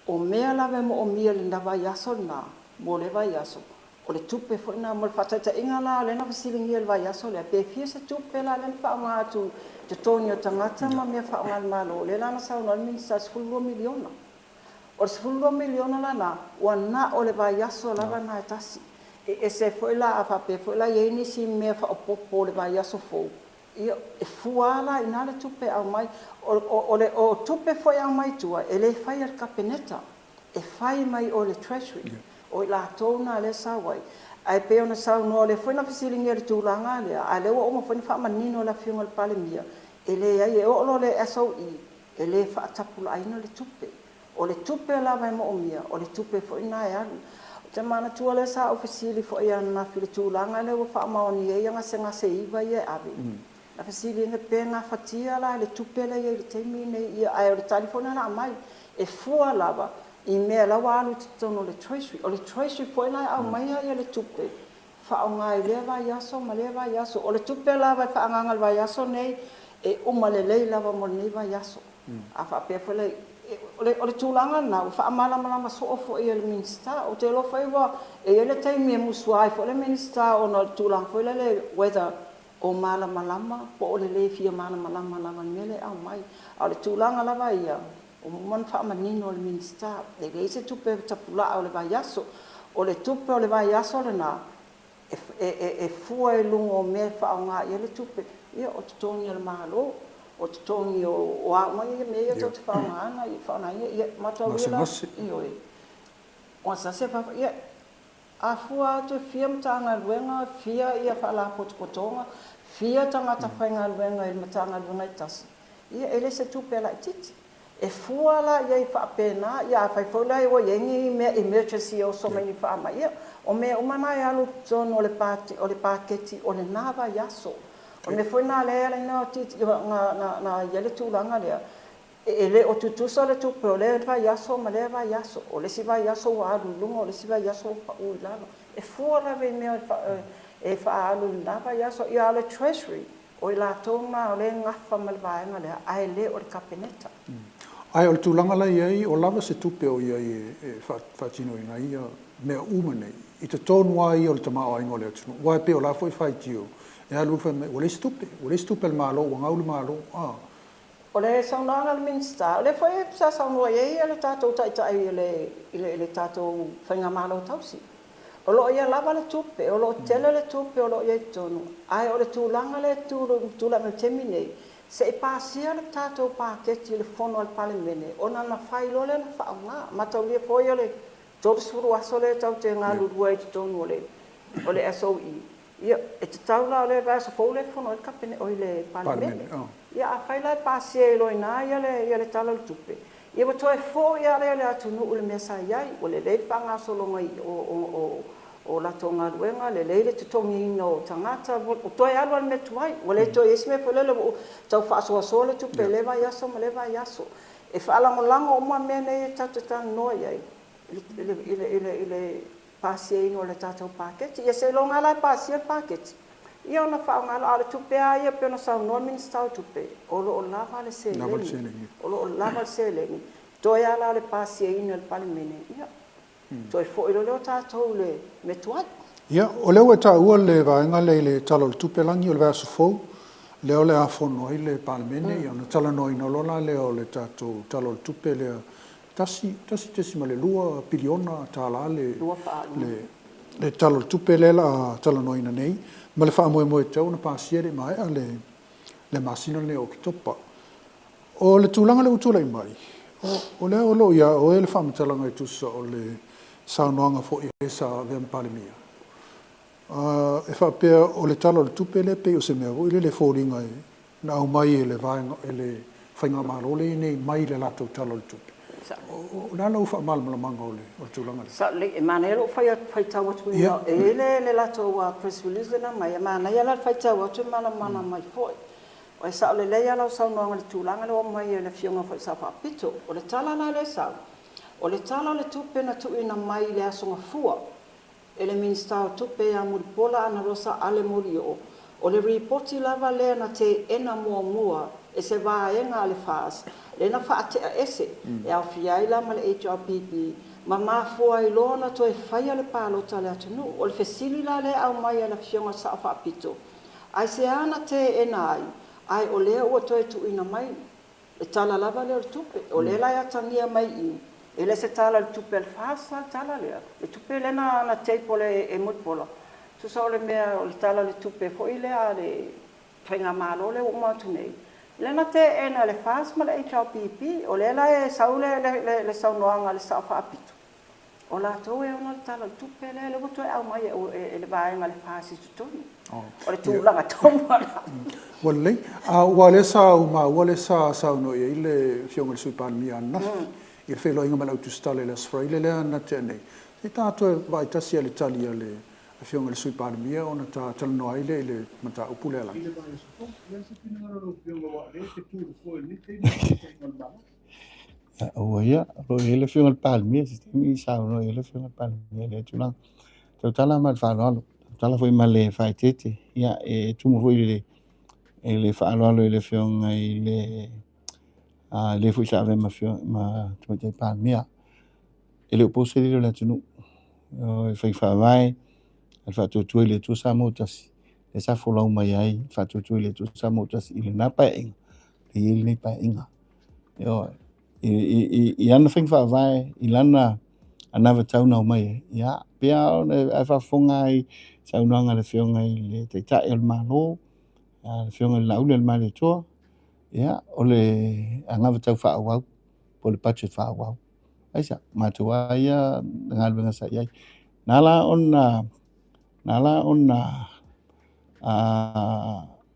[SPEAKER 5] O mea lava e moomia i le vaiaso lena, mo lea vaiaso, o le tupe foi lena. Mo le faataitaiga la, lea na fesiligia i le vaiaso lea, pe fia se tupe la lea na faaaoga atu i totogi o tagata ma mea faaaoga a le Malo, lea la na saunoa ai le Minisita i le $12 miliona. O le $12 miliona la lena, ua na o le vaiaso lava lena e tasi. E ese ai foi la, a faapea foi la e i ai nisi mea faaopoopo o le vaiaso fou, ia, e fua lava la i ina le tupe e aumai. O le o tupe foi e aumai i tua, e le faia e le Kapeneta, e fai mai o le Treasury, o i latou na lea e sau ai. Ae pei ona saunoa, o lea foi na fesiligia i le tulaga lea, a o lea ua uma foi ona faamanino e le Afioga i le Palemia, e leai, e oo loa i le SOE, E le faatapulaaina le tupe. O le tupe lava e moomia, o le tupe foi lena e alu. Ou te manatua lea sa ou fesili foi ananafi i le tulaga lea ua faamaonia ai gasegase e 9 ia e ave. Na fesili pe gafatia la e le tupe lea e i ai i le taimi lenei ia, ae o le tali foi lena na aumai, e fua lava i mea la ua alu i totonu o le Treasury. O le Treasury foi la e aumaia le tupe faaaoga i lea vaiaso ma lea vaiaso. O le tupe lava e faaagaaga i le vaiaso lenei, e uma lelei lava mo lenei vaiaso. A faapea foi la, o le tulaga lena ua faamalamalama soo foi e le Minisita. Ou te iloa foi ua e i ai le taimi e musua ai foi le Minisita ona o le tulaga foi lele whether o malamalama po o le le fia malamalama lava i le mea lea e aumai. A o le tulaga lava ia, ua uma ona faamanino e le Minisita, e leai se tupe tapulaa o le vaiaso. O le tupe o le vaiaso lena, e fua i luga o mea e faaaoga i ai le tupe. Ia, o totogi a le Malo, o totogi o a uma mea ia tou te faaaogaina, ia, mataulia la, ioe, o gasegase, ia, a fua atu e fia Matagaluega, fia ia Faalapotopotoga, fia tagata faigaluega i le Matagaluega e tasi, Ia, e le se tupe laitiiti. E fua la i ai faapena, ia afai foi la ua i ai ni mea emergency e oso mai ni faamai, ia, o mea uma na e alu i totonu o le o le paketi o lena vaiaso. O le mea foi lena lea e ala ai ona na i ai le tulaga lea, e le o tutusa le tupe o lea vaiaso ma lea vaiaso. O le isi vaiaso ua alu i luga, o le isi vaiaso ua pau i lalo. E fua lava i mea e faaalu i lena vaiaso. Ia, a o le Treasury, O i latou na o lea e gafa ma le vaega lea, ae le o le Kapeneta.
[SPEAKER 4] Ae o le tulaga la e i ai, o lava se tupe o i ai e faatinoina ai ia mea uma nei, i totonu lava ia o le tamaoaiga o le atunuu. Aua e pei o la foi faitio e alu alu fai mai, ua leai se tupe, ua leai se tupe a le Malo, ua gau le Malo. A.
[SPEAKER 5] O le saunoaga a le Minisita, o lea foi sa saunoa i ai le tatou Taitai i le tatou Faigamalo tausi, o lo o ia lava le tupe, o lo o tele le tupe o lo o i ai i totonu, ae o le tulaga lea e tulai mai i le taimi nei, se i pasia le tatou paketi i le Fono a le Palemene ona mafai loa lea ona faaaoga. Mataulia foi o le 30 aso lea tatou te galulue ai i totonu o le SOE, Ia, e tatau la o le vaiaso fou lea e fono ai le Kapene, oi le Palemene. Ia, afai la e pasia ai loa i ina ia le, ia le Tala o le Tupe, ia ua toe foi lava lea le atunuu i le mea sa i ai, ua lelei le faagasologa i, o, o, o, o latou galuega, lelei le totogiina o tagata, ua toe alu lava i le mea tuai, ua le toe i ai se mea foi lele ua tau faasoasoa le tupe i lea vaiaso ma lea vaiaso. E faalagolago uma mea nei e tatou te talanoa i ai i le, i le, i le, i le pasiaina o le tatou paketi. Ia seiloga lava la e pasia le paketi, ia ona faaaoga lea. A o le tupe lava ia pei ona saunoa le Minisita o Tupe, o lo o lava le seleni, o lo o lava le seleni. Toe lava la o le pasiaina e le Palemene, ia, toe foi loa lea o tatou i le mea tuai.
[SPEAKER 4] Ia, o lea ua e taua le vaega lea i le Tala o le Tupe lagi o le vaiaso fou, lea o le a fono ai le Palemene, ia ona talanoaina loa la lea o le tatou Tala o le Tupe lea, $1.2 piliona le le Tala o le Tupe lea o le a talanoaina nei, ma le faamoemoe e tatau ona pasia e le i maea le masina lenei o Oketopa. O le tulaga lea ua tulai mai, o lea o lo o ia oe le faamatalaga e tusa o le saunoaga foi a le sa avea ma Palemia, e faapea o le Tala o le Tupe lea pei o se mea foi lele e foliga na aumai e le vaega e le faigamalo lea e i ai nei mai le latou Tala o le Tupe. O le a lau faamalamalamaga o le tulaga lea?
[SPEAKER 5] Sao lelei, e manaia lou faitau atu e i ai le latou press release lea na aumai, e manaia la le faitau atu e malamalama ai foi. E sao lelei lava lau saunoaga i le tulaga lea ua aumai e le Afioga foi i le Sao Faapito. O le tala la lea e sau, o le Tala o le Tupe na tuuina mai i le Aso Gafua e le Minisita o Tupe ia Mulipola Anarosa Ale Molioo, o le ripoti lava lea na teena muamua e se vaega a le FAS lea na faatea ese e aofia ai la ma le HRPP ma mafua ai loa ona toe faia le palota a le atunuu. O le fesili la lea e aumai e le Afioga i le Sao Faapito, Aisea na teena ai, ae o lea ua toe tuuina mai le Tala lava lea o le Tupe. O lea la e atagia mai i i, e le se Tala o le Tupe a le FAST le tala lea, le tupe lea na table e Mulipola, tusa o le mea o le Tala o le Tupe foi lea a le Faigamalo lea ua uma atu nei, lea na teena e le FAST ma le HRPP. O lea la e sau le saunoaga a le Sao Faapito, O latou e ona le Tala o le Tupe lea, lea ua toe aumai e le vaega a le FAST i totonu. O le tulaga tonu lava lena.
[SPEAKER 4] Ua lelei. Aua o lea sa ou maua lea sa saunoa i ai le Afioga i le Sui Palemia ananafi i le feiloaiga ma le Au Tusitala i le Aso Faraile lea na tea nei. Se i ta toe vaai tasi i le tali a le Afioga i le Sui Palemia ona ta talanoa ai lea i le mataupu lea. I le vaiaso fou, o le a se finagalo o lau Afioga aua o lea e te tu i le foe i lenei taimi i le taitaiga o le Malo?
[SPEAKER 7] Ua ia, o lo o i ai le Afioga i le Palemia, se taimi saunoa i ai le Afioga i le Palemia i lea tulaga. Tautala ma le faaaloalo, tautala foi ma le faaeteete, ia, e tumu foi i le faaaloalo i le Afioga i le, le foi sa avea ma Afioga ma Tamaitai Palemia. E le o po se lilo i le atunuu, e fai faavae a le Faatuatua i le Atua Samoa ua Tasi, lea sa folau mai ai le Faatuatua i le Atua Samoa ua Tasi i lena Paeaiga, lea e i ai lenei Paeaiga. Ioe. I ana faiga faavae, i lana anavatau na omai ai, ia, pei lava ona e faafofoga ai i saunoaga a le Afioga i le Taitai o le Malo, le Afioga i le Laauli o le Malietoa, ia, o le anavatau faaauau, po o le budget faaauau. Aisea? Matou lava ia galuega sa i ai. Na ala ona, na ala ona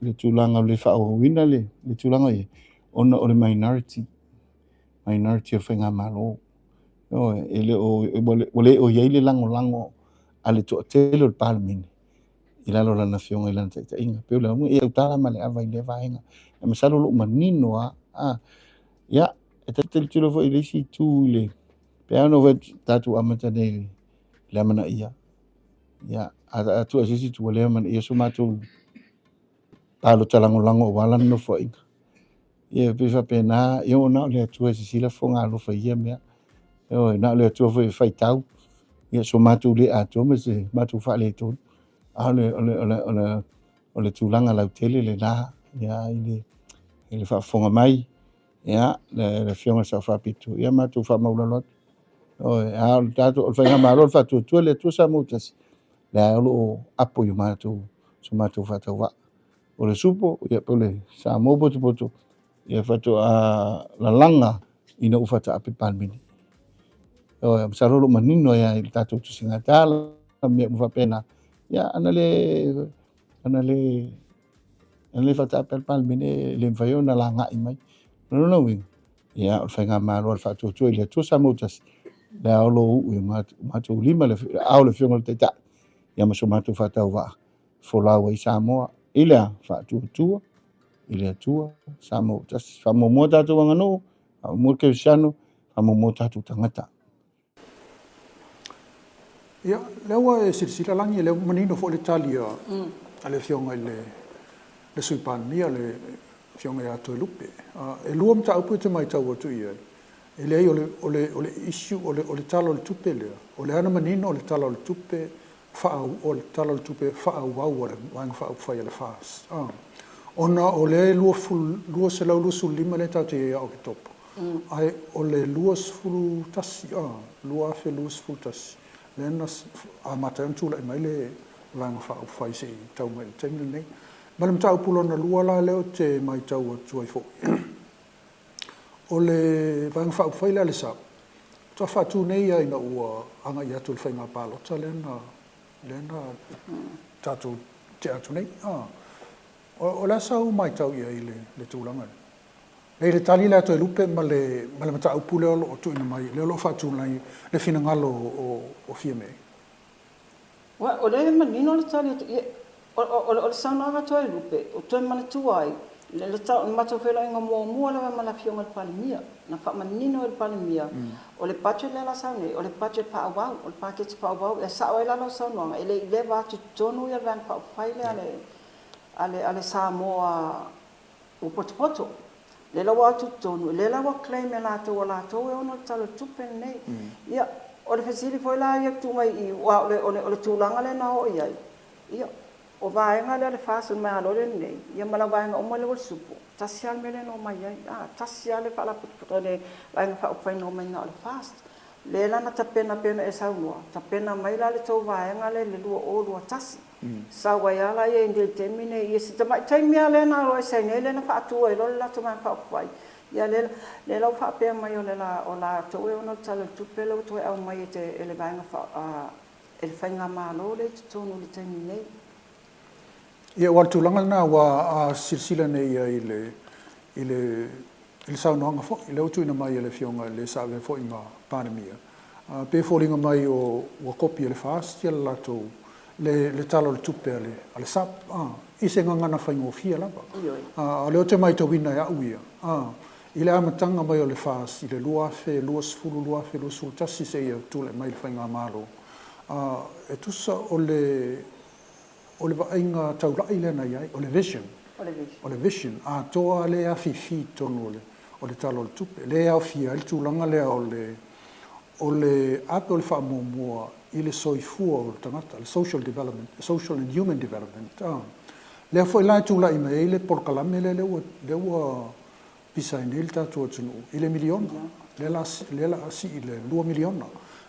[SPEAKER 7] le tulaga o le faaauauina le tulaga ia, ona o le minority, minority o le faigamalo. Ioe, e le o, ua le o i ai le lagolago a le toatele o le Palemene i lalo o lana afioga i lana taitaiga. Pei o le auga, e tautala ma le ava i lea vaega. Ae masalo o lo o manino lava. Ia, e tilotilo foi i le isi itu i le, pe a ona tatou amata nei i le amanaia. Ia, a tuu i se isi itu, ua le amanaia so matou palota lagolago aua lana nofoaiga. Ia, e pei faapena, ia na o le Atua e sisila fofoga alofa i ia mea. Ioe, na o le Atua foi e faitau, ia so matou le atoa ma se matou faaletonu. A o le, o le, o le, o le, o le tulaga lautele lena, ia, i le faafofoga mai, ia, le Afioga i le Sao Faapito, ia matou faamaulalo atu. Ioe, a o le tatou, o le faigamalo o le Faatuatua i le Atua Samoa ua Tasi, lea o lo o apo i o matou, so matou faatauvaa. O le supo, ia, po o le Samoa potopoto, ia faatoa lalaga ina ua faataape le Palemene. Ioe, masalo o lo o manino ai lava i le tatou tusiga tala, mea uma faapena. Ia, ana le, ana le, ana le faataape le Palemene, e le mafai ona lagai mai. O lona uiga, ia, o le faigamalo a le Faatuatua i le Atua Samoa ua Tasi, lea o lo o uu i o matou lima le aao o le Afioga i le Taitai, ia ma so matou faatauvaa, folau ai Samoa i le a? Faatuatua i le Atua Samoa ua Tasi. Faamuamua tatou aganuu, Faamoemoe le kerisiano, faamoemoe o tatou tagata.
[SPEAKER 4] Ia, lea ua e silasila Lagi, lea ua manino foi le tali a, a le Afioga i le, le Sui Palemia, le Afioga ia Toelupe. E lua mataupu e te matau atu i ai, e leai o le, o le, o le issue, o le, o le Tala o le Tupe lea, o lea na manino o le Tala o le Tupe o le Tala o le Tupe faaauau a le Vaega Faaupufai a le FAST, ona o lea e 225 lea tatou te i ai ia Oketopa, ae o le 21, 2021, lea na amata ai ona tulai mai le Vaega Faaupufai seia tau mai i le taimi lenei. Ma le mataupu lona lua la lea ou te matau atu ai foi, O le Vaega Faaupufai lea a le SUPP, faatoa faatu nei lava ina ua agai atu i le faiga palota lea na, lea na tatou tea atu nei. O le a sau matau i ai i le tulaga lea? I le tali lea a Toelupe ma le, ma le mataupu lea o lo o tuuina mai, lea o lo o faatulai le finagalo o Fiame.
[SPEAKER 5] Ua, o lea e manino le tali atu, ia, o, o, o le saunoaga a Toelupe, ua toe manatua ai, le, le, le matou feiloaiga muamua lava ma le Afioga i le Palemia, na faamanino e le Palemia, o le budget lea la sau nei, o le budget faaauau, o le paketi faaauau, e sao ai la lau saunoaga, e le i leva atu i totonu ia le Vaega Faaupufai lea a le, a le, a le Samoa Ua potopoto. Lea la ua atu i totonu, lea la ua claim e latou ua latou e ona le Tala o le Tupe lenei. Ia, o le fesili foi la ia tuu mai i i, aua o le, o le, o le tulaga lea na oo i ai, ia, o vaega lea o le FAST o le Malo lenei, ia ma lau vaega uma lea ua i le supo, tasi lava le mea lea na omai ai, a, tasi lava le faalapotopotoga, le Vaega Faaupufai na omai na o le FAST. Lea la na tapena pei ona e saunoa, tapena mai la le tou vaega lea i le 2021. Sau ai lava la ia i le taimi nei, ia si tamai taimi lava lea na alo ese ai nei lea na faatu ai loa le latou Vaega Faaupufai, ia lea, lea la ua faapea mai o le la, o latou e ona le Tala o le Tupe lea ua toe aumai e te, e le Vaega Faa, e le Faigamalo lea i totonu i le taimi nei.
[SPEAKER 4] Ia, aua o le tulaga lena, aua a silasila nei i ai i le, i le, i le saunoaga foi lea ua tuuina mai e le Afioga i le sa avea foi ma Palemia, pei e foliga mai o ua kopi e le FAST le latou le le Tala o le Tupe a le a le SUPP i se gagana faigofie lava. A o lea ou te maitauina e au ia, i le amataga mai o le FAST i le 2020, 2021 seia tulai mai le faigamalo, e tusa o le O le vaaiga taulai lea na i ai, o le vision, o le vision atoa lea e afifi i totonu o le, o le Tala o le Tupe, lea e aofia ai le tulaga lea o le, o le ave o le faamuamua i le soifua o le tagata, le social development, social and human development. Lea foi la e tulai mai ai le polokalame lea, lea ua, lea ua pisa ai nei le tatou atunuu i le miliona, lea la, lea la a sii i le $2 miliona.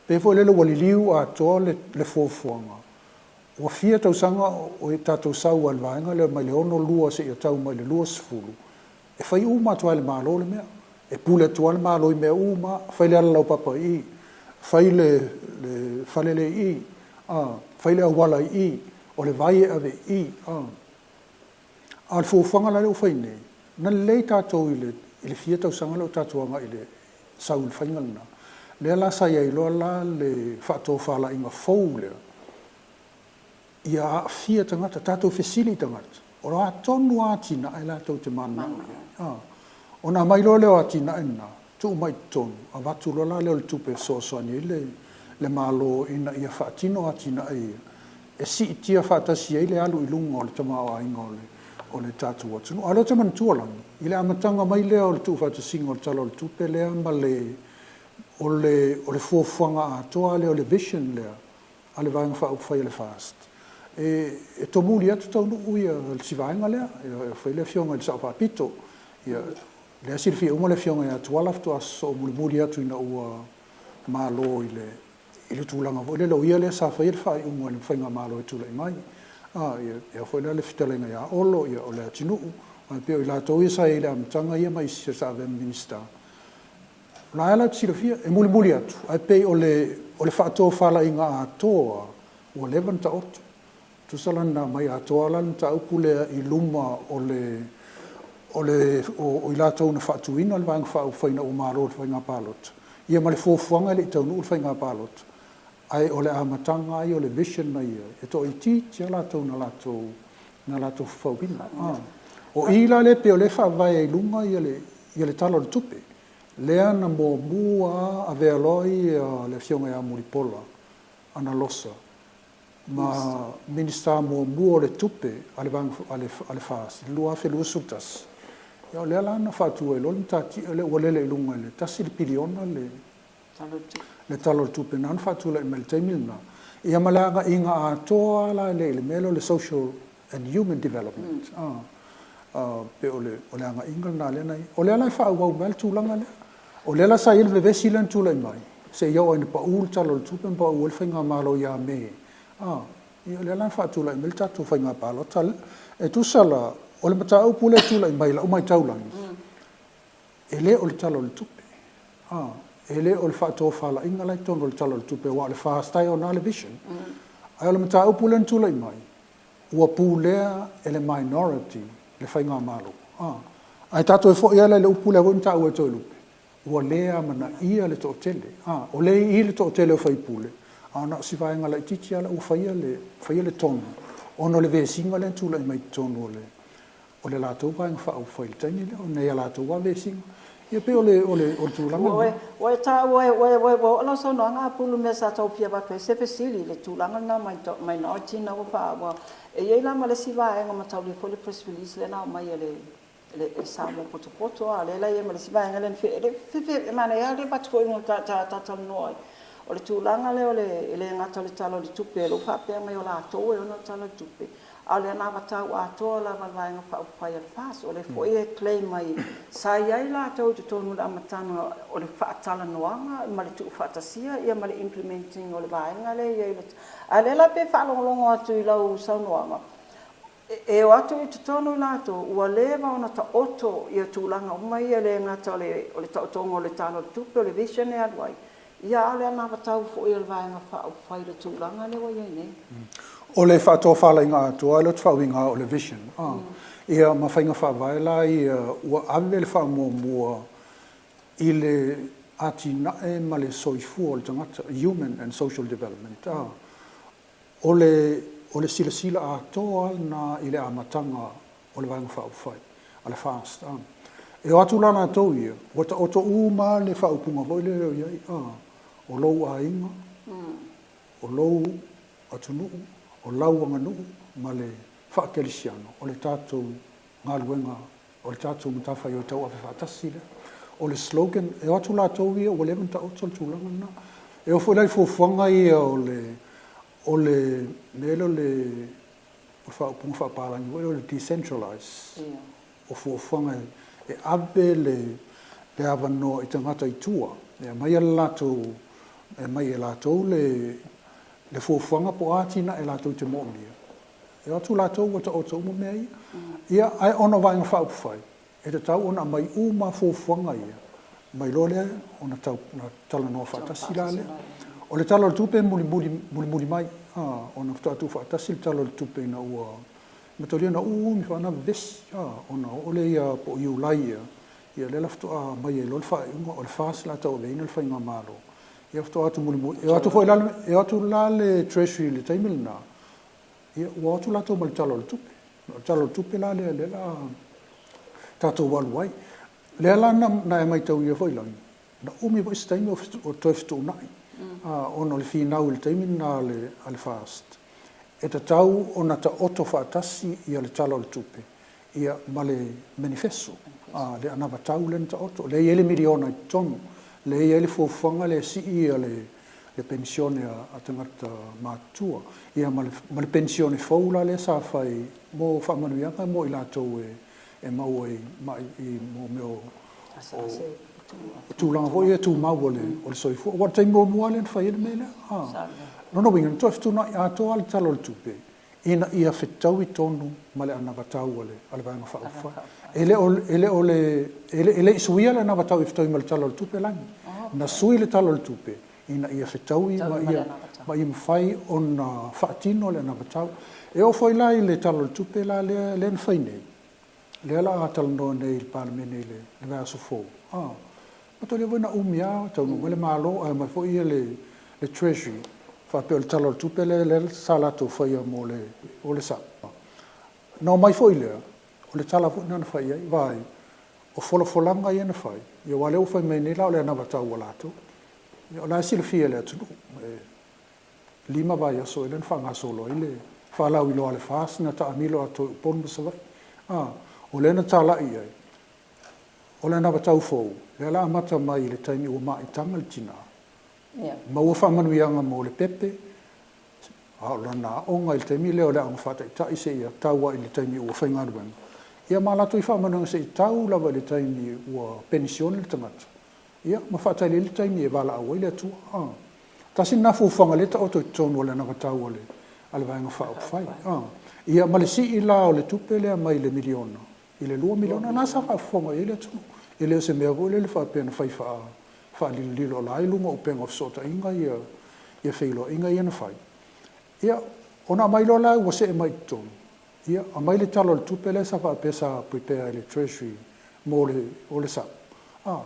[SPEAKER 4] Pei foi lele ua liliu atoa le, le fuafuaga Ua fia tausaga o tatou sau ai i le vaega lea mai le 62 seia tau mai i le 20, e fai uma atu lava e le Malo le mea. E pule atu lava le Malo i mea uma, fai le alalaupapa i i, fai le fale lea i i, fai le auala i i, o le vai e ave i i. A o le fuafuaga la lea ua fai nei, na lelei tatou i le fia tausaga lea ua tatou agai i le sau i le faiga lena. Lea la sa i ai loa la le faatofalaiga fou lea, ia aafia tagata, tatou fesili i tagata, o a tonu lava atinae latou te mananao i ai. Ona aumai loa lea o atinae na, tuu mai i totonu, avatu loa la lea o le tupe e fesoasoani ai le, le Malo ina ia faatino atinae ia, e siitia faatasi ai le alu i luga o le tamaoaiga o le, o le tatou atunuu. A o lea ou te manatua lava, i le amataga mai lea o le tuufaatasiga o le Tala o le Tupe lea ma le, o le, o le fuafuaga atoa lea o le vision lea a le Vaega Faaupufai a le FAST, e, e tomuli atu taunuu ia si vaega lea, e fai le afioga i le Sao Faapito, ia, lea e silafia uma le afioga ia Tuala faatoa sosoo mulimuli atu ina ua malo i le, i le tulaga foi lele o ia lea sa faia le faaiuga i le faigamalo e tulai mai. A, ia, ia foi la le fetalaiga ia Olo, ia o Leatinuu, ae pei o i latou ia sa i ai i le amataga ia ma isi sa avea ma Minisita. O la e latou te silafia, e mulimuli atu, ae pei o le, o le faatofalaiga atoa ua leva ona taoto. Tusa la na aumai atoa la le mataupu lea i luma o le, o le, o i latou na faatuina le Vaega Faaupufai ina ua malo i le faiga palota, ia ma le fuafuaga e le i taunuu le faiga palota, ae o le amataga lava ia o le vision na i ai, e toaitiiti lava latou na latou, na latou fafauina. O i la lea e pei o lea e faavae ai i luga le Tala o le Tupe. Lea na muamua avea loa ia le Afioga ia Mulipola Analosa ma Minisita muamua o le Tupe a le Vaega a le a le FAST i le 2021, ia o lea la na faatu ai loa le matatia lea ua lele i luga i le tasi le piliona le le Tala o le Tupe na na faatulai mai i le taimi lena, ia ma le agaiga atoa la lea i le mea lea o le social and human development, a, pei o le o le agaiga lena lea na i ai. O lea la e faaauau mai le tulaga lea. O lea la sa i ai le vevesi lea na tulai mai, seia oo ina pau le Tala o le Tupe ma pau ai le Faigamalo ia Me, a, ia o lea la na faatulai mai le tatou faiga palota lea. E tusa la, o le mataupu lea e tulai mai i lau matau lagi, e le o le Tala o le Tupe, a, e le o le faatofalaiga la i totonu o le Tala o le Tupe, aua o le FAST e ona le vision, ae o le mataupu lea na tulai mai, ua pulea e le minority le faigamalo. A, ae tatou e foi lava la i le upu lea foi na taua e Toelupe, ua le amanaia le toatele. A, o lea e i i le toatele o faipule, a na o si vaega laitiiti lava la ua faia le, faia le tonu ona o le vesiga lea na tulai mai i totonu o le, o le latou Vaega Faaupufai i le taimi lea, ona ia latou lava vesiga. Ia pei o le, o le, o le tulaga lena.
[SPEAKER 5] Ua e taua, ua, ua, ua oo lau saunoaga Apulu i le mea sa tau fia avatu ai se fesili i le tulaga lena minority na ua faa, ua, e i ai la ma le isi vaega mataulia foi le press release lea na aumai e le, le Samoa potopoto a, lea la e i ai ma le isi vaega lea na fia, e manaia lava le avatu foi ta, ta, ta talanoa ai. O le tulaga lea o le, e le gata o le Tala o le Tupe, o lea ua faapea mai o latou e ona le Tala o le Tupe, a o le anavatau atoa lava a le Vaega Faaupufai a le FAST, o lea foi e claim mai sa i ai latou i totonu i le amataga o le faatalanoaga ma le tuufaatasia ia ma le implementing o le vaega lea e i ai. A o lea la pei e faalogologo atu i lau saunoaga, e o atu i totonu i latou ua leva ona taoto ia tulaga uma ia, e le gata o le taotoga o le Tala o le Tupe, o le vision e alu ai, ia a o le anavatau foi a le Vaega Faaupufai i le tulaga lea ua i ai nei.
[SPEAKER 4] O le faatofalaiga atoa lea ou te faauiga o le vision, ia ma faiga faavae la ia ua ave le faamuamua i le atinae ma le soifua o le tagata, human and social development. O le o le silasila atoa lava lena i le amataga o le Vaega Faaupufai a le FAST. E o atu la latou ia, ua taoto uma lava le faaupuga foi lea o i ai, o lou aiga, o lou atunuu, o lau aganuu ma le faakerisiano, o le tatou galuega, o le tatou matafaioi tauave faatasi lea. O le slogan, e o atu latou ia ua leva ona taoto le tulaga lena. E oo foi la i fuafuaga ia o le, o le mea lea o le faaupuga faapalagi foi lea o le decentralize, o fuafuaga e ave le le avanoa i tagata i tua e aumai le latou, e aumai e latou le le fuafuaga po o a atinae latou te moomia. E o atu latou ua taoto uma mea ia. Ia, ae ona o Vaega Faaupufai, e tatau ona aumai uma fuafuaga ia, mai loa lea ona tau ona talanoa faatasi la lea. O le Tala o le Tupe e mulimuli, mulimuli mai, a, ona faatoa tuufaatasi le Tala o le Tupe ina ua mataulia na umi foi na vevesi, a, ona oo lea ia po o Iulai ea, ia lea la faatoa aumai ai loa le faaiuga o le FAST o le a tauaveina le faigamalo. Ia faatoa atu mulimuli, e o atu foi la, e o atu la le Treasury i le taimi lena, Ia, ua o atu latou ma le Tala o le Tupe. O le Tala o le Tupe la lea, lea la tatou alu ai. Lea la na, na e mataulia foi Lagi, na umi foi se taimi o toe fetuunai, ona o le finau i le taimi lena a le, a le FAST, e tatau ona taoto faatasi ia le Tala o le Tupe, ia, ma le manifesto, le anavatau lea na taoto. Lea e i ai le miliona i totonu, lea e i ai le fuafuaga lea e sii ia le, le penisione a tagata matutua, ia ma le, ma le penisione fou la lea sa fai mo faamanuiaga mo i latou e, e maua i, mai, i mo mea o, o tulaga foi ia tumau o le, o le soifua. Aua o le taimi muamua lava lea na fai ai le mea lea. A. Lona uiga, na toe fetuunai atoa lava le Tala o le Tupe ina ia fetaui tonu ma le anavatau a le, a le Vaega Faaupufai. E le o, e le o le, e le, e le i suia le anavatau i fetaui ma le Tala o le Tupe Lagi. Na sui le Tala o le Tupe ina ia fetaui ma ia, ma ia mafai ona faatino le anavatau. E oo foi la i le Tala o le Tupe la lea, lea na fai nei, lea o le a talanoa nei i le Palemene i le vaiaso fou, a, mataulia foi na umi lava taunuu mai le Malo ae omai foi ia le, le Treasury faapea o le Tala o le Tupe lea, lea sa latou faia mo le, o le SUP. Na omai foi lea, o le tala foi lena na fai ai, vaai, O folafolaga ia na fai, ia aua o lea ua fai mai nei la o le anavatau a latou. Ia o la e silafia e le atunuu, e 5 vaiaso ea lea na faagasolo ai le faalauiloa a le FAST na taamilo atoa i Upolu ma Savaii. A, o lea na talai i ai, o le anavatau fou, lea o le a amata mai i le taimi ua maitaga le tina, maua faamanuiaga mo le pepe, A o lana aoga i le taimi lea o le aoga faataitai seia tau lava i le taimi ua faigaluega, ia ma latou i faamanuiaga seia tau lava i le taimi ua penisione le tagata, ia ma faatali ai le taimi e valaau ai le Atua. A. Tasi lena fuafuaga lea e taoto i totonu o le anavatau a le, a le Vaega Faaupufai. A. Ia ma le sii la o le tupe lea mai le miliona i le $2 miliona, o lena sa faafofoga i ai le atunuu. E le o se mea foi lele faapea na fai faa, faalilolilo o la e i luga o upega o fesootaiga ia, ia feiloaiga ia na fai. Ia, ona aumai loa la ua see mai i totonu, ia, aumai le Tala o le Tupe lea sa faapea sa prepare e le Treasury mo le, o le SUPP, a,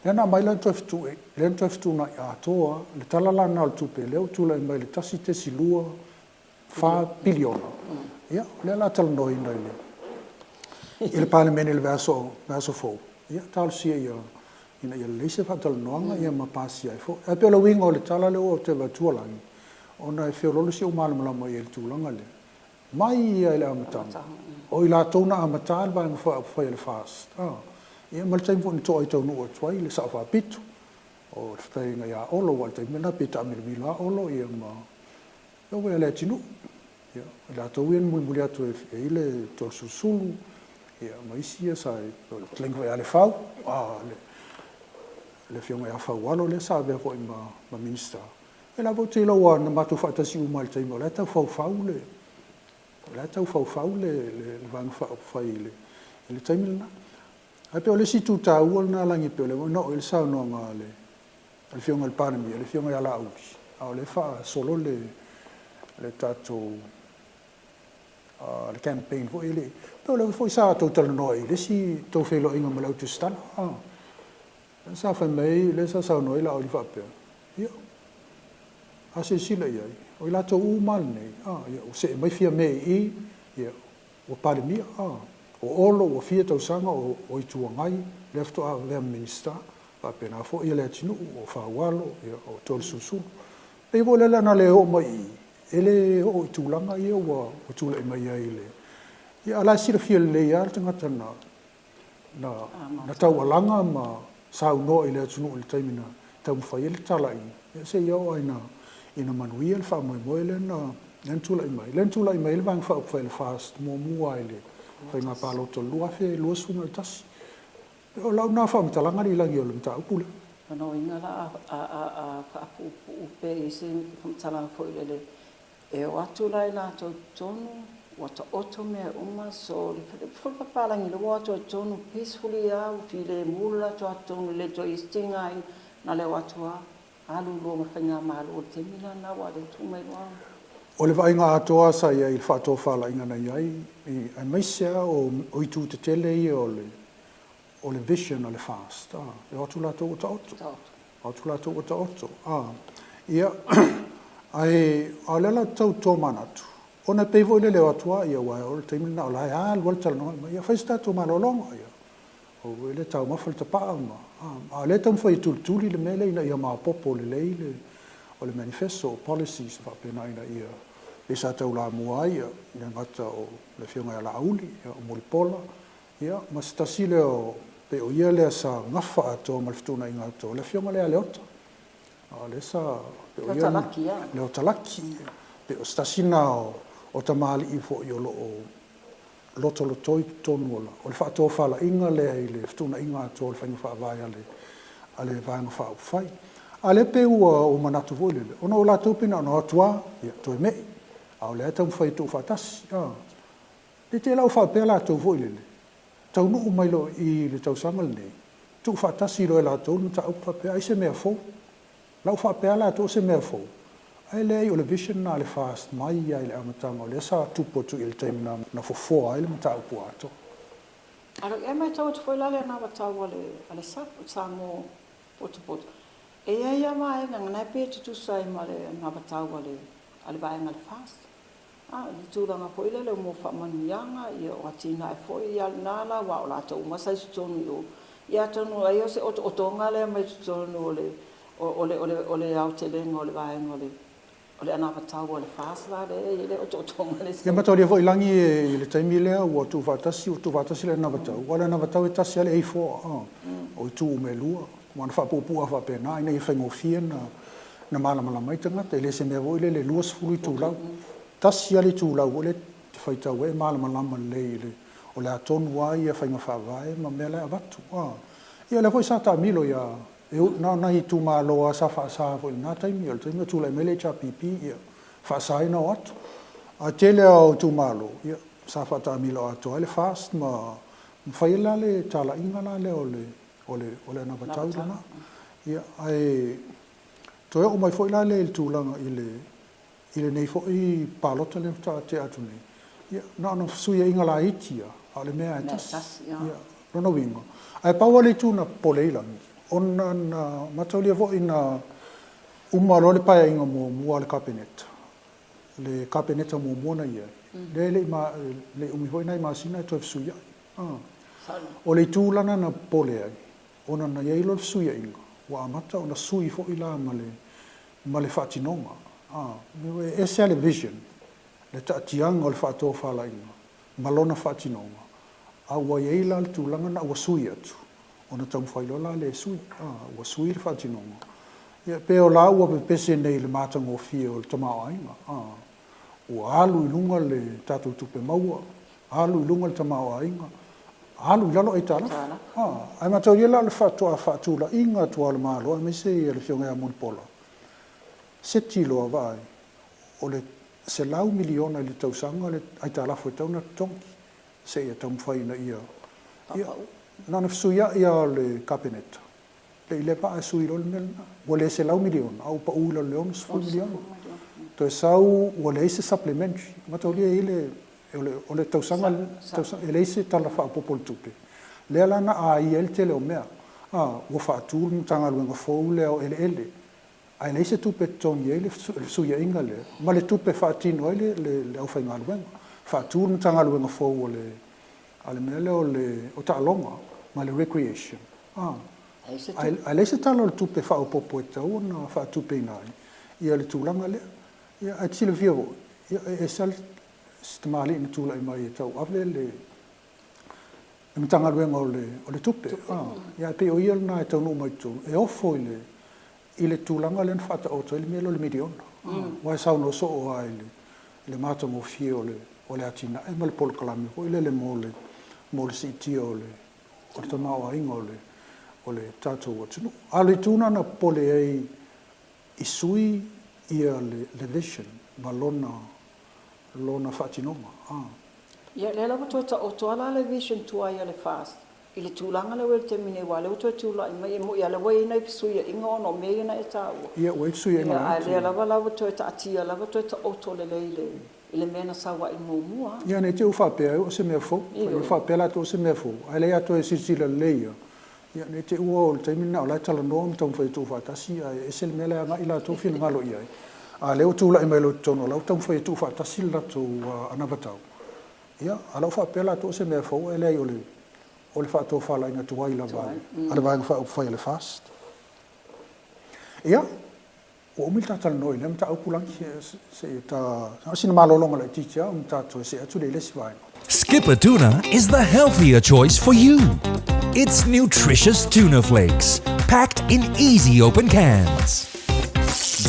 [SPEAKER 4] lea na aumai la na toe fetuunai, lea na toe fetuunai atoa le Tala la lena o le Tupe lea ua tulai mai i le 1.2 4 piliona. Ia, o lea o le a talanoaina i le, i le Palemene i le vaiaso, vaiaso fou. Ia, talosia ia, ina ia lelei se faatalanoaga ia ma pasia ai foi. Ae pei o le uiga o le tala lea ua ou toe avatua Lagi, ona e feoloolo si ou malamalama i ai i le tulaga lea. Mai ia i le amataga, o i latou na amata le Vaega Faaupufai a le FAST, a, ia ma le taimi foi na to'a ai taunuu atu ai le Sao Faapito, o le fetalaiga ia Olo, aua o le taimi lena pei e taamilomilo lava Olo ia ma Ioe, a Leatinuu, ia, o i latou ia na mulimuli atu e i ai le Toalesulusulu, ia, ma isi ia sa i, o le fetalaiga foi ia Lefau, a, le, le afioga ia Faualo lea sa avea foi ma, ma Minisita. Ia la foi ou te iloa ua na matou faatasi uma i le taimi o la e tau faufau le, o la e tau faufau le, le, le Vaega Faaupufai i le, i le taimi lena. Ae pei o le isi itu taua lena Lagi e pei o lea foi na oo i ai le saunoaga a le, le Afioga i le Palemia, le Afioga ia Laauli, a o lea e faasolo le, le tatou le campaign foi le, pei o lea foi sa tou talanoa i le isi tou feiloaiga ma le Au Tusitala, a. Lea sa fai mai ai, lea sa saunoa ai Laauli faapea, ia, a silasila i ai, o i latou uma lava lenei, a, ia, ua see mai Fiame i i, ia, ua Palemia, a, o Olo ua fia tausaga o, o Itu Agai, lea faatoa avea ma Minisita, faapena foi Leatinuu, o Faualo, ia, o Toalesulusulu. E pei foi o le ala na le oo mai i i, e le oo i tulaga ia ua, ua tulai mai ai i le, ia, a o la e silafia lelei lava le tagata na, na, na taualaga ma saunoa i le atunuu i le taimi na taumafai ai le tala i, ia, seia oo lava ina, ina manuia le faamoemoe lea na, lea na tulai mai. Lea na tulai mai ai le Vaega Faaupufai a le FAST muamua i le faiga palota o le 2021. O lau lena faamatalaga Lilagi o le mataupu lea.
[SPEAKER 5] Lona uiga la a faapuupuu pea i se faamatalaga foi lele, e o atu la i latou i totonu ua taoto mea uma, so le foi papalagi lea ua o atu ai i totonu peacefully lava, ua filemu le latou atotonu e le toe i ai se tigaina, na o le o atu lava alu loa ma le faigamalo i le taimi lena aua o lea ua tuu mai loa.
[SPEAKER 4] O le vaaiga atoa sa i ai i le faatofalaiga na i ai, aemaise lava o itu tetele ia o le o le vision a le FAST, a, e o atu latou ua taoto. O atu latou ua taoto, a. Ia, ae, a o lea la tau tomanatu, ona e pei foi lele e o atu lava, ia, aua o le taimi lena o la e alu lava le talanoaga, ia fai se tatou malologa, ia, o le taumafa le tapaa ma, a, a o lea e taumafai e tulituli le mea lea ina ia maopoopo lelei le, o le manifesto, o policies faapena ina ia, pei sa taulamua ai, ia, le gata o le Afioga ia Laauli, ia, o Mulipola, Ia, ma se tasi lea o, pei o ia lea sa gafa atoa ma le fetuunaiga atoa, o le afioga lea a Leota. A o lea sa, pei o ia, Leota Laki, pei o se tasi lena o, o tamalii foi o lo o lotolotoi totonu o, o le faatofalaiga lea i le fetuunaiga atoa o le faiga faavae a le, a le Vaega Faaupufai. A o lea pei ua ou manatu foi lele, ona o latou pei na ona o atu lava, ia, toe me'i, a o lea e taumafai e tuufaatasi, a. Ne i te i la ua faapea latou foi lele, taunuu mai loa i le tausaga lenei, tuufaatasi loa e latou le mataupu faapea ai se mea fou. La ua faapea lava latou o se mea fou, ae leai o le vision lena a le FAST mai lava i le amataga o lea sa tupu atu i le taimi na fofoa ai le mataupu atoa.
[SPEAKER 5] A e matau atu foi la le anavatau a le a le SUPP, Samoa Potopoto, e i ai lava vaega na e pei e tutusa ai ma le anavatau a le a le vaega a le FAST. A, i le tulaga foi lele mo faamanuiaga, ia o atinae foi, ia lena la aua o latou uma sa i totonu i o. Ia atonu ai o se otootoga lea mai totonu o le o le o le o le aotelega o le vaega o le o le anavatau a le FAST la lea e i ai le otootoga lea.
[SPEAKER 4] Ia mataulia foi Lagi i le taimi lea ua tuufaatasi ua tuufaatasi le anavatau, aua o le anavatau e tasi lava le A4, o itu uma e lua, ua na faapuupuu lava faapena ina ia faigofie ona malamalama ai tagata. E le o se mea foi lele e 20 itulau, tasi lava le itulau foi lea e te faitau ai e malamalama lelei i le, o le a tonu lava faiga faavae ma mea la e avatu. Ia o lea foi sa taamilo ia, e ui na o nai itumalo lava sa faasa foi i lena taimi, o le taimi o tulai mai le HRPP, ia faasa ai ona o atu. Ae tele lava o itumalo, ia sa faataamilo atoa ai le FAST ma fai ai la le talaiga la lea o le o le o le anavatau lena. Ia ae toe oo mai foi la lea i le tulaga i le i lenei foi palota lea faatoa tea atu nei, ia na ona fesuiaiga laiti lava, a o le mea lava e tasi. Ia, lona uiga, ae pau lava le itu na popole ai Lagi, ona na mataulia foi na uma loa le paeaiga muamua a le Kapeneta, le Kapeneta muamua na i ai, lea e le i umi foi nai masina ae toe fesuiai. O le itu la lena na popole ai, ona na i ai loa le fesuiaiga, ua amata ona sui foi la ma le ma le faatinoga. E ese lava le vision, le taatiaga o le faatofalaiga ma lona faatinoga, a ua i ai la le tulaga lena ua sui atu, ona taumafai loa la lea e sui, ua sui le faatinoga. Ia pei o la ua pepese nei i le matagofie o le tamaoaiga, ua alu i luga le tatou tupe maua, alu i luga le tamaoaiga, alu i lalo aitalafu. Ae mataulia la o le faatoa faatulaiga atu lava o le Malo aemaise le Afioga ia Mulipola, seti loa vaai, o le $100 miliona i le tausaga le aitalafu e tatau ona totogi seia taumafai ina ia, ia, na ona fesuiai lava o le Kapeneta, le i le vaa e sui loa le mea lena. Ua le $100 miliona, a ua pau i lalo i le $60 miliona. Toe sau ua leai se supplementary. Mataulia e i ai le, o le tausaga, e leai se Tala Faaopoopo o le Tupe. Lea la na aia ai le tele o mea. Ua faatu le Matagaluega fou lea o Eleele, ae leai se tupe e totogi ai le fesuiaiga lea ma le tupe e faatino ai le aufaigaluega. Faatu le Matagaluega fou a le a le mea lea o le o taaloga ma le recreation, ae leai se tala o le tupe faaopoopo e tatau ona faatupeina ai ia le tulaga lea. Ia, ae te silafia foi, ia, e ese lava si tamalii na tulai mai e tauave le Matagaluega o le Tupe, ia, ae pei o ia lena e taunuu mai i totonu e ofo i le i le tulaga lea na faataoto ai le mea lea o le miliona. Aua e saunoa soo lava i le matagofie o le atinae ma le polokalame foi lele mo le mo le siitia o le tamaoaiga o le tatou atunuu. A o le itu lena na popole ai i sui ia le vision ma lona lona faatinoga.
[SPEAKER 5] Ia, lea la ua toe taoto lava la le vision tuai a le FAST i le tulaga lea ua i ai i le taimi nei, aua o lea ua toe tulai mai, e moni lava o lea ua i ai nai fesuiaiga ona o mea ia na e taua.
[SPEAKER 4] Ia, ua i ai fesuiaiga
[SPEAKER 5] laiti. Ia, a o lea lava la ua toe taatia lava toe taoto lelei i le mea na sau ai muamua.
[SPEAKER 4] Ia, ne i te i ua faapea ai o se mea fou. Ua faapea latou o se mea fou, ae leai a toe silasila lelei lava, ia, ne i te i ua oo i le taimi lena o la e talanoa ma taumafai e tuufaatasi, ae ese le mea la e agai latou finagalo i ai, a o lea ua tulai mai loa i totonu o la e ua taumafai e tuufaatasi le latou anavatau. Ia, a o la ua faapea latou o se mea fou, ae leai o le o le faatofalaiga tuai lava a le Vaega Faaupufai a le FAST. Ia, ua umi le ta talanoa i lea mataupu Lagi, se i ta, na o sina malologa laitiiti lava ona ta toe see atu lea i le isi vaega.
[SPEAKER 8] Skipper Tuna is the healthier choice for you. It's nutritious tuna flakes, packed in easy open cans.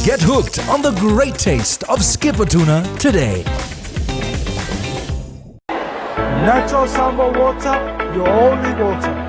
[SPEAKER 8] Get hooked on the great taste of Skipper Tuna today.
[SPEAKER 2] Natural Samoa water, your only water.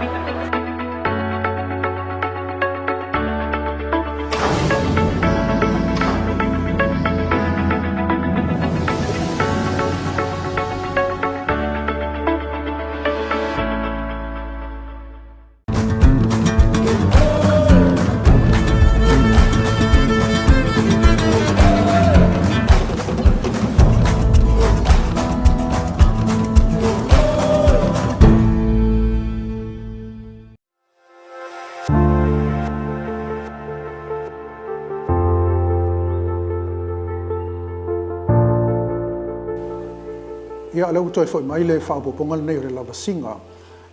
[SPEAKER 4] Ia, o lea ua toe foi mai le faaopoopoga lenei o le lavasiga,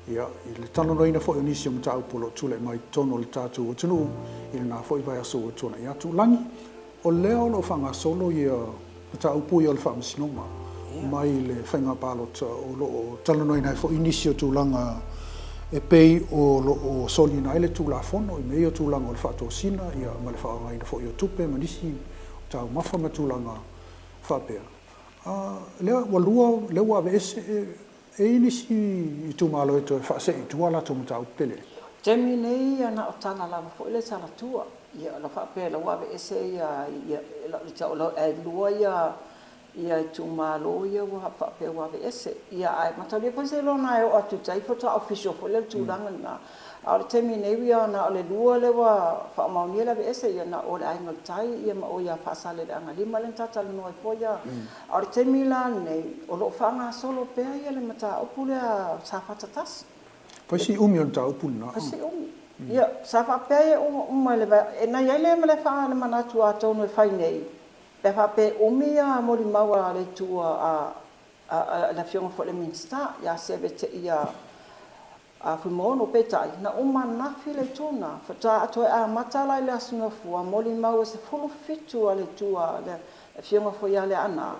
[SPEAKER 4] ia, i le talanoaina foi o nisi o mataupu o lo o tulai mai i totonu o le tatou atunuu i lena foi vaiaso ua tuanai atu. Lagi, o lea o lo o faagasolo ia mataupu ia o le Faamasinoga mai le faiga palota o lo o talanoaina ai foi nisi o tulaga e pei o lo o soliina ai le Tulafono i mea ia o tulaga o le faatosina ia ma le faaaogaina foi o tupe ma nisi o taumafa ma tulaga faapea. A lea ua lua, lea ua aveese, e i ai nisi itumalo e toe faasee i tua a latou mataupu pe leai?
[SPEAKER 5] Taimi nei ia na o tala lava foi lea tala tua. Ia la faapea la ua aveese ia ia e lua ia ia itumalo ia ua faapea ua aveese. Ia ae mataulia foi seiloga e oo atu i tai faatoa official foi lea le tulaga lena. A o le taimi nei ia na o le lua lea ua faamaonia le aveese, ia na o le Aiga i le Tai ia ma o ia Faasaleleaga 5 lea na ta talanoa ai foi ia. A o le taimi la lenei o lo o faagasolo pea ia le mataupu lea Safata 1.
[SPEAKER 4] Fai si umi o le mataupu lena.
[SPEAKER 5] Fai si umi. Ia sa faapea e uma i le e na i ai le ma le le manatu atonu e fai nei pe a faapea e umi ia molimau a le itu a le Afioga foi i le Minisita ia Seve seia a Fuimaono, peitai, na uma ananafi le itu na, faatoa toe amata la i le Aso Gafua, molimau e 17 a le itu a le Afioga foi ia Leaana,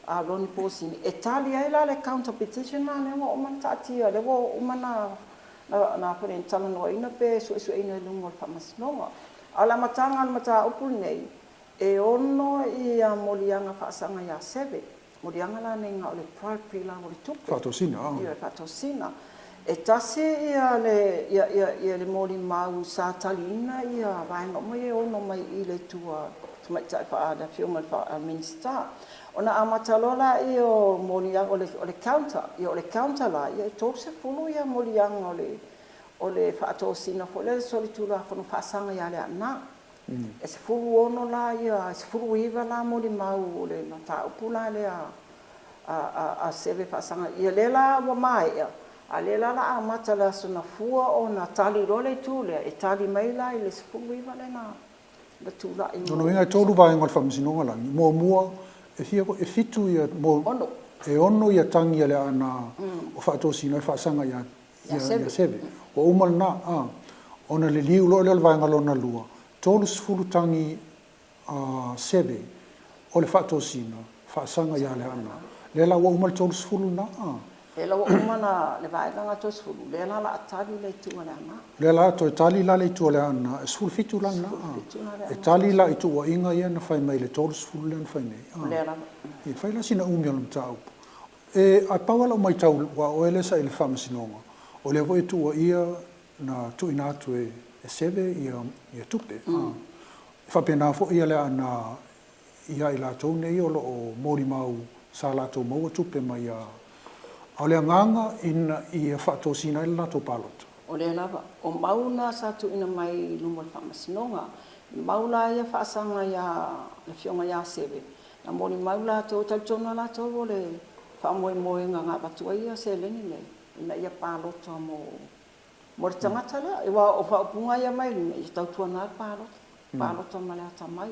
[SPEAKER 5] a Ronnie Posini, e tali ai la le counter petition la lea ua uma ona taatia, lea ua uma ona na talanoaina pe suesueina i luga o le Faamasinoga. A o le amataga o le mataupu lenei, e 6 ia moliaga faasaga ia Seve. Moliaga la nei na o le bribery la o le tupe.
[SPEAKER 4] Faatosina.
[SPEAKER 5] Ia, faatosina. E tasi ia le ia ia ia le molimau sa taliina ia vaega uma ia e 6 mai i le itu a tamaitai faa le Afioga i le Minisita. Ona amata loa lea o moliaga o le counter. Ia o le counter la, ia e 30 ia moliaga o le faatosina foi lea solitulafono faasaga ia Leaana. E 16 la ia, 19 la molimau o le mataupu la lea a Seve faasaga. Ia lea la ua maea, a lea la la amata le Aso Gafua ona tali loa le itu lea, e tali mai la i le 19 lea na tulai.
[SPEAKER 4] Lona uiga e tolu vaega o le Faamasinoga Lagi. Muamua, e fia, e fitu ia, mo, e ono ia tagi a Leaana o faatosina e faasaga ia ia Seve. Ua uma lena, a, ona liliu loa lea o le vaega lona lua, 30 tagi a Seve o le faatosina, faasaga ia Leaana. Lea la ua uma le 30 lena, a.
[SPEAKER 5] Lea la ua uma na, le vaega na 30, lea la la a tali le itu a Leaana.
[SPEAKER 4] Lea la toe tali la le itu a Leaana, e 17 la lena, a. E tali la i tuuaiga ia na fai mai i le 30 lea na fai nei, a.
[SPEAKER 5] Lea lava.
[SPEAKER 4] E fai la sina umi o le mataupu. E, ae pau lava lau matau, aua o oe lea sa i le Faamasinoga, o lea foi e tuuaia na tuuina atu e Seve ia tupe. E faapena foi ia Leaana ia i latou nei o lo o molimau sa latou maua tupe mai a o le agaga ina ia faatosina ai le latou palota.
[SPEAKER 5] O lea lava, o mau na sa tuuina mai i luma o le Faamasinoga, mau la ia faasaga ia le Afioga ia Seve, Na molimau latou, talitonu lava latou o le faamoemoega na avatu ai ia seleni nei ina ia palota mo mo le tagata lea. Aua o faaupuga ia mai luga, ia tautuana le palota, palota ma le atamai.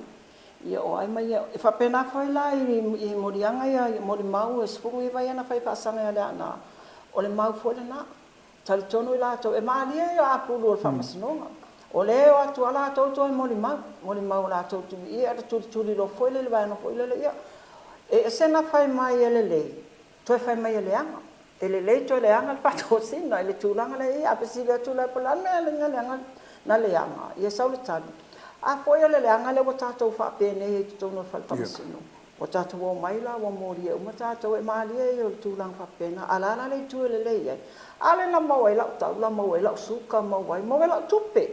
[SPEAKER 5] Ia o ai ma ia, e faapena foi la i moliaga ia, molimau e 19 ia na fai faasaga ia Leaana, o le mau foi lena. Talitonu i latou, e malie ia apulu o le Faamasinoga. O lea e o atu lava latou toe molimau, molimau o latou tuli, ia ona tulituli loa foi lea i le vaega foi lele, ia, e ese ona fai mai e lelei, toe fai mai e leaga. E lelei toe leaga le faatosina i le tulaga lea, ia a fesili atu la po o le a le mea e ala ai ona leaga, ia sau le tali, a foi o le leaga lea ua tatou faapenei ai i totonu o le Fale Faamasino. Ua tatou omai la ua molia uma tatou, e malie ia o le tulaga faapena, a o le a la le itu e lelei ai? A lea na maua ai lau taula, maua ai lau suka, maua ai, maua ai lau tupe.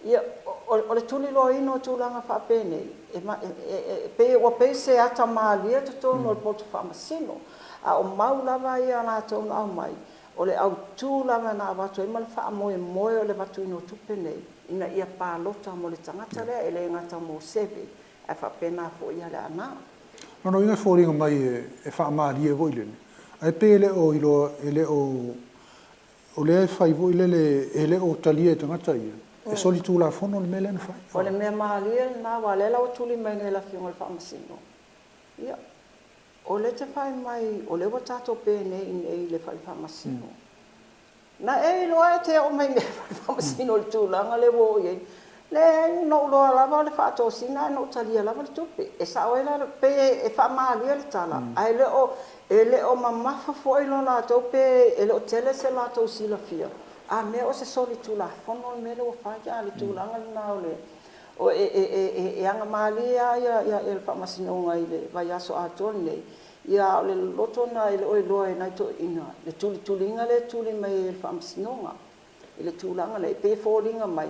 [SPEAKER 5] Ia, o le tuliloaina o tulaga faapenei, e, e, e, pei, ua pei se ata malie totonu o le poto faamasino. A o mau lava ia a latou na aumai, o le autu lava na avatu ai ma le faamoemoe o le avatuina o tupe nei, ina ia palota mo le tagata lea, e le gata mo Seve, ae faapena foi ia Leaana.
[SPEAKER 4] Lona uiga e foliga mai e faamalie foi lele, ae pei e le o iloa, e le o, o lea e fai foi lele, e le o talia e tagata ia, e solitulafono le mea lea na fai.
[SPEAKER 5] O le mea malie lena, aua o lea la ua tuli mai nei e le Afioga i le Faamasino, ia. O lea e te fai mai o lea ua tatou penei i inei i le fale faamasino. Na e iloa e te oo mai i le fale faamasino i le tulaga lea ua oo i ai? Leai, na ou iloa lava o le faatosina ae na ou talia lava le tupe. E sao ai la, pei e faamalie le tala, ae le o e le o mamafa foi lo latou pe e le o tele se latou silafia, a mea o se solitulafono le mea lea ua fai, a le tulaga lena o le o e e e e agamalie lava ia ia le Faamasinoga i le vaiaso atoa lenei, ia a o le loloto lena e le o iloa e nai toeaiina le tulituliga lea e tuli mai e le Faamasinoga i le tulaga lea. E pei e foliga mai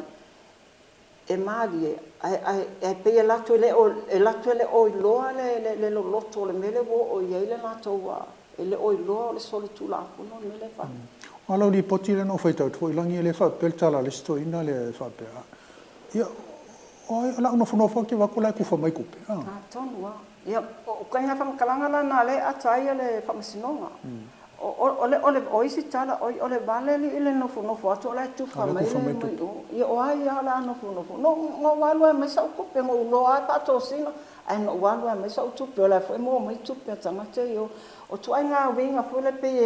[SPEAKER 5] e malie ae ae ae pei e latou te le o e latou te le o iloa le le loloto o le mea lea ua oo i ai le latou e le o iloa o le solitulafono le mea lea e fai.
[SPEAKER 4] A o lau lipoti lea na ou faitau atu foi i lagi e le faapea le tala a le isi toeaina lea e faapea, ia, o ai, o le a ou nofonofo atu vaai atu o la e tufa mai tupe.
[SPEAKER 5] Atonu lava. Ia, o ituaiga faamatalaga la na lea e ata ai le Faamasinoga. O, o, o, o isi tala, oi, o le vale alii le nofonofo atu o la e tufa mai le mai o. Ia, o ai lava o le a nofonofo? Na ou alu lava e aumai sau tupe, na ou iloa lava e faatosina, ae na ou alu lava e aumai sau tupe, o la e foi e maua mai tupe a tagata ia. O ituaiga uiga foi lea pei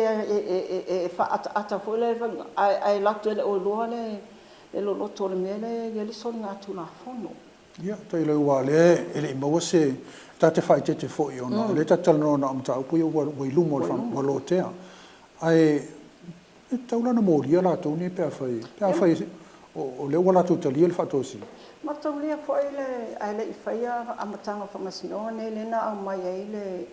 [SPEAKER 5] e faaataata foi lea, ae latou te le o iloa le loloto o le mea lea e i ai le soligatulafono.
[SPEAKER 4] Ia, tailo aua o lea e le i maua se ta te faaeteete foi ona o lea ta te talanoa na o mataupu ia ua i luma o le ua lotea. Ae e tatau la ona molia latou nei pe afai, pe afai o lea ua latou talia le faatosina.
[SPEAKER 5] Mataulia foi le ae le i faia amataga o faamasinoga nei lea na aumai ai le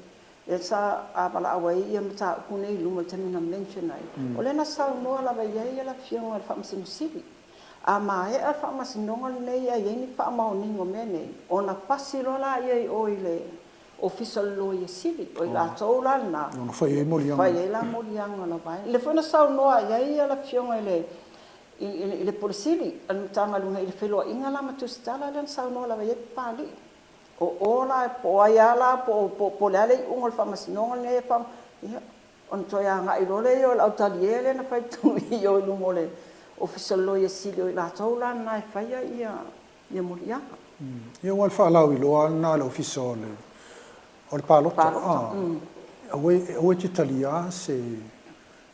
[SPEAKER 5] lea sa valaau ai ia mataupu nei i luma i le taimi na mention ai. O lea na saunoa lava i ai le Afioga i le Faamasino Sili. A maea le faamasinoga lenei ae i ai ni faamaoniga o mea nei, ona pasi loa laia i o i le Ofisa o le Loia Sili. O i latou la lena
[SPEAKER 4] e fai ai moliaga.
[SPEAKER 5] Fai ai la moliaga o la vaega. Lea foi na saunoa i ai le Afioga i le i le Pule Sili a le Matagaluega i le feiloaiga la ma Tusitala lea na saunoa lava i ai Papalii. O o la po o ai lava la po o le a le iuga o le faamasinoga lenei e ia ona toe agai loa lea o le autalie lea na fai totonu i o i luma o le Ofisa o le Loia Sili, o i latou la lena e faia ia moliaga.
[SPEAKER 4] Ia, aua o le faalauiloa lena a le Ofisa o le o le Palota, aua aua e te taliā se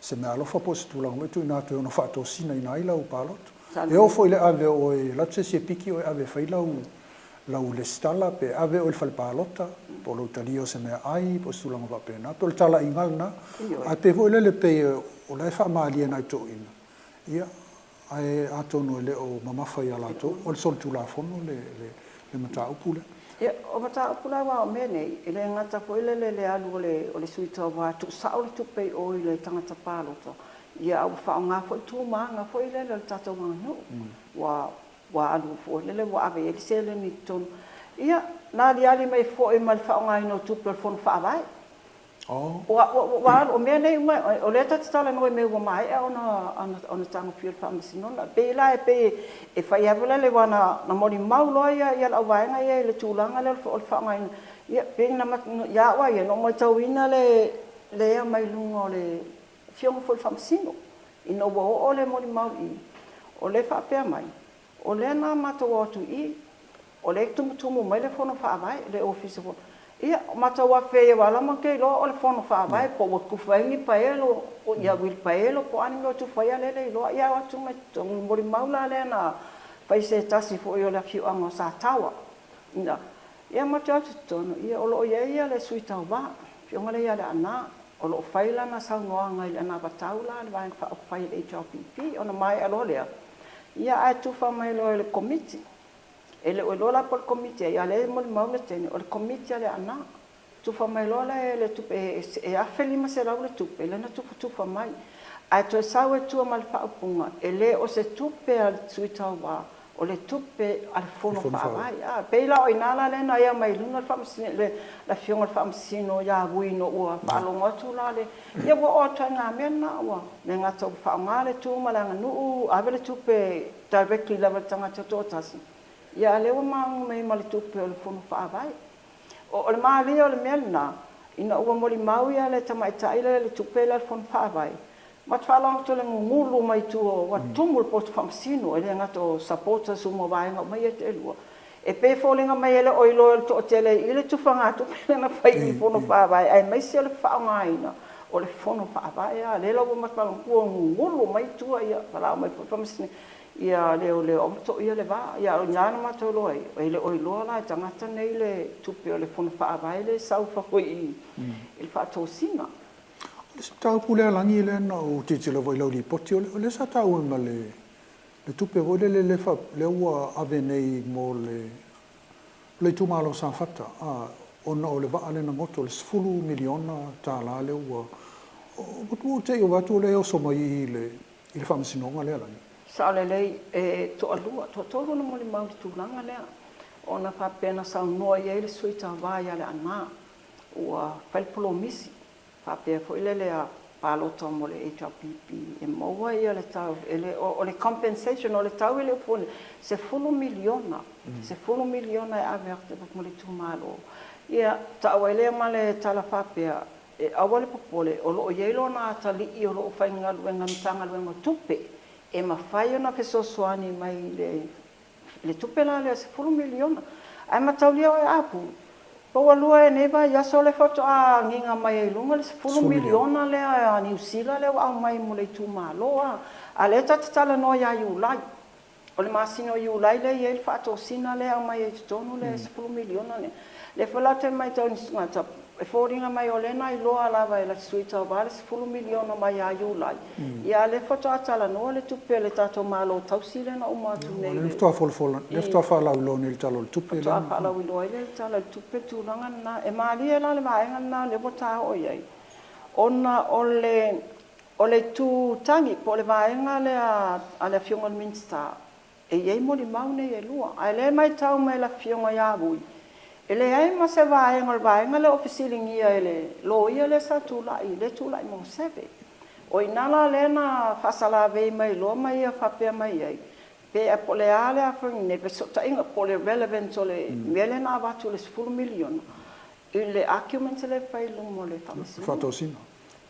[SPEAKER 4] se meaalofa po o se tulaga foi e tuuina atu e ono faatosinaina ai lau palota. E oo foi i le ave o oe, e alu atu se isi e piki oe e ave e fai lau lau lesitala, pe ave oe i le fale palota, po o lou talia o se meaai, po o se tulaga faapena, pei o le talaiga lena. Ae pei foi lele pei o la e faamalie nai toeaiina, ia, ae atonu e le o mamafa ia latou, o le solitulafono le le le mataupu lea.
[SPEAKER 5] Ia, o mataupu la aua o mea nei, e le gata foi lele i le alu o le o le sui tauva e tuusao le tupe i o i le tagata palota, ia a ua faaaoga foi tu ma aga foi lele o le tatou aganuu. Ua ua alu foi lele ua ave i ai le seleni i totonu. Ia, na aliali mai foi ma le faaaogaina o tupe o le Fono Faavae. Ua ua alu, o mea nei uma, o lea ta te talanoa i mea ua maea ona ona tagofia e le Faamasinoga. E pei la e pei e fai lava foi lele aua na na molimau loa ia ia le auvaega ia i le tulaga lea o le faaaogaina. Ia pei na ia au lava ia, na ou matauina le le ea mai luga o le Afioga foi i le Faamasino ina ua oo le molimau i i, o lea e faapea mai, o lea na matou o atu i i, o lea e tumutumu mai le Fono Faavae, le Ofisa foi. Ia, matou afe ai aua o la e matou te iloa o le Fono Faavae po ua tufa ai ni paelo, ia uilipaelo po o a ni mea ua tufa ai a o lea e le iloa. Ia o atu mai totonu, molimau la lea na fai e se tasi foi o le afioaga o Sataoa. Ia matou o atu i totonu, ia o lo o i ai le sui tauva, le afioga lea ia Leaana, o lo o fai lana saunoaga i le anavatau la a le Vaega Faaupufai a le HRPP. Ona maea loa lea, ia ae tufa mai loa e le Komiti. E le o iloa la po o le Komiti a ai, a o lea e molimau le teine, o le Komiti a Leaana. Tufa mai loa la le tupe, e $1,500 le tupe lea na tufatufa mai. Ae toe sau ai tua ma le faaupuga, e le o se tupe a le sui tauva, o le tupe a le Fono Faavae. A, pei la o i ina la lea na ea mai luga le le Afioga i le Faamasino ia Vui ina ua faalogo atu la le, ia ua oo atu lava i ngā mea na, ua le gata ua faaaoga le tu ma le aganuu, ave le tupe directly lava i le tagata toatasi, ia a o lea ua maua mai ma le tupe o le Fono Faavae. O le malie o le mea lena, ina ua molimau ia le tamaitai lea i le tupe lea a le Fono Faavae, matou faalogo atu i le gugulu mai tua, ua tumu le potu faamasino, e le gata o supporters uma o vaega uma ia e toalua. E pei e foliga mai e le o iloa e le toatele i le tufagatupe lea na fai i le Fono Faavae, aemaise o le faaaogaina o le Fono Faavae. A lea la ua matua gugulu mai tua ia, valaau mai foi le Faamasinoga ia leoleo aua ne i toia le va. Ia o i ina na matou iloa ai, e le o iloa la e tagata nei le tupe o le Fono Faavae lea e sau i fafo i le faatosina.
[SPEAKER 4] O le isi mataupu lea Lagi lea na ou tilotilo foi i lau lipoti, o lea sa taua ma le le tupe foi lele lea fa, lea ua ave nei mo le le itumalo o Safata a, ona o le vaa lea na goto, le $10 miliona lea ua, ua te i ua vaai atu o lea e oso mai i i le i le faamasinoga lea Lagi.
[SPEAKER 5] Sao lelei, e toalua, toatolu na molimau i le tulaga lea, ona faapea na saunoa i ai le sui tauva ia Leaana, ua fai le polomisi faapea foi lele a palota mo le HRPP e maua ia le tau, e le o, o le compensation o le tau e le o fua $10 miliona, $10 miliona e ave atu mo le itumalo. Ia tau ai lea ma le tala faapea, e aua le popole, o lo o i ai lona atalii o lo o faigaluega i le Matagaluega o Tupe e mafai ona fesoasoani mai i le le tupe la lea $10 miliona. Ae mataulia oe Apu, po ua lua ea i lenei vaiaso lea faatoa agiga mai ai i luga le $10 miliona lea a Niu Sila lea ua aumai mo le itumalo a. A o lea ta te talanoa ia Iulai. O le masina o Iulai lea e i ai le faatosina lea e aumai ai i totonu le $10 miliona lea. Lea foi la ou te matau i nisi tagata, e foliga mai o lea na iloa lava e le sui tauva le $10 miliona mai ia Iulai, ia a o lea faatoa talanoa le tupe a le tatou Malo tausi lea na uma atu nei.
[SPEAKER 4] Lea faatoa folafola, lea faatoa faalauiloa nei i le Tala o le Tupe
[SPEAKER 5] lea. Faatoa faalauiloa ai lea i le Tala o le Tupe le tulaga lena. E malie la le vaega lena lea ua ta oo i ai, ona o le o le itu tagi po o le vaega lea a le Afioga i le Minisita, E i ai molimau nei e lua, ae lea e matau mai e le Afioga ia Vui, e leai ma se vaega o le vaega lea o fesiligia e le loia lea sa tulai, lea e tulai mo Seve. O i ina la lea na faasalavei mai loa ma ia faapea mai ai, pe po o le a le a foi nei fesootaiga po o le relevance o le mea lea na avatu i le $10 miliona i le argument lea e fai i luma o le Faamasinoga.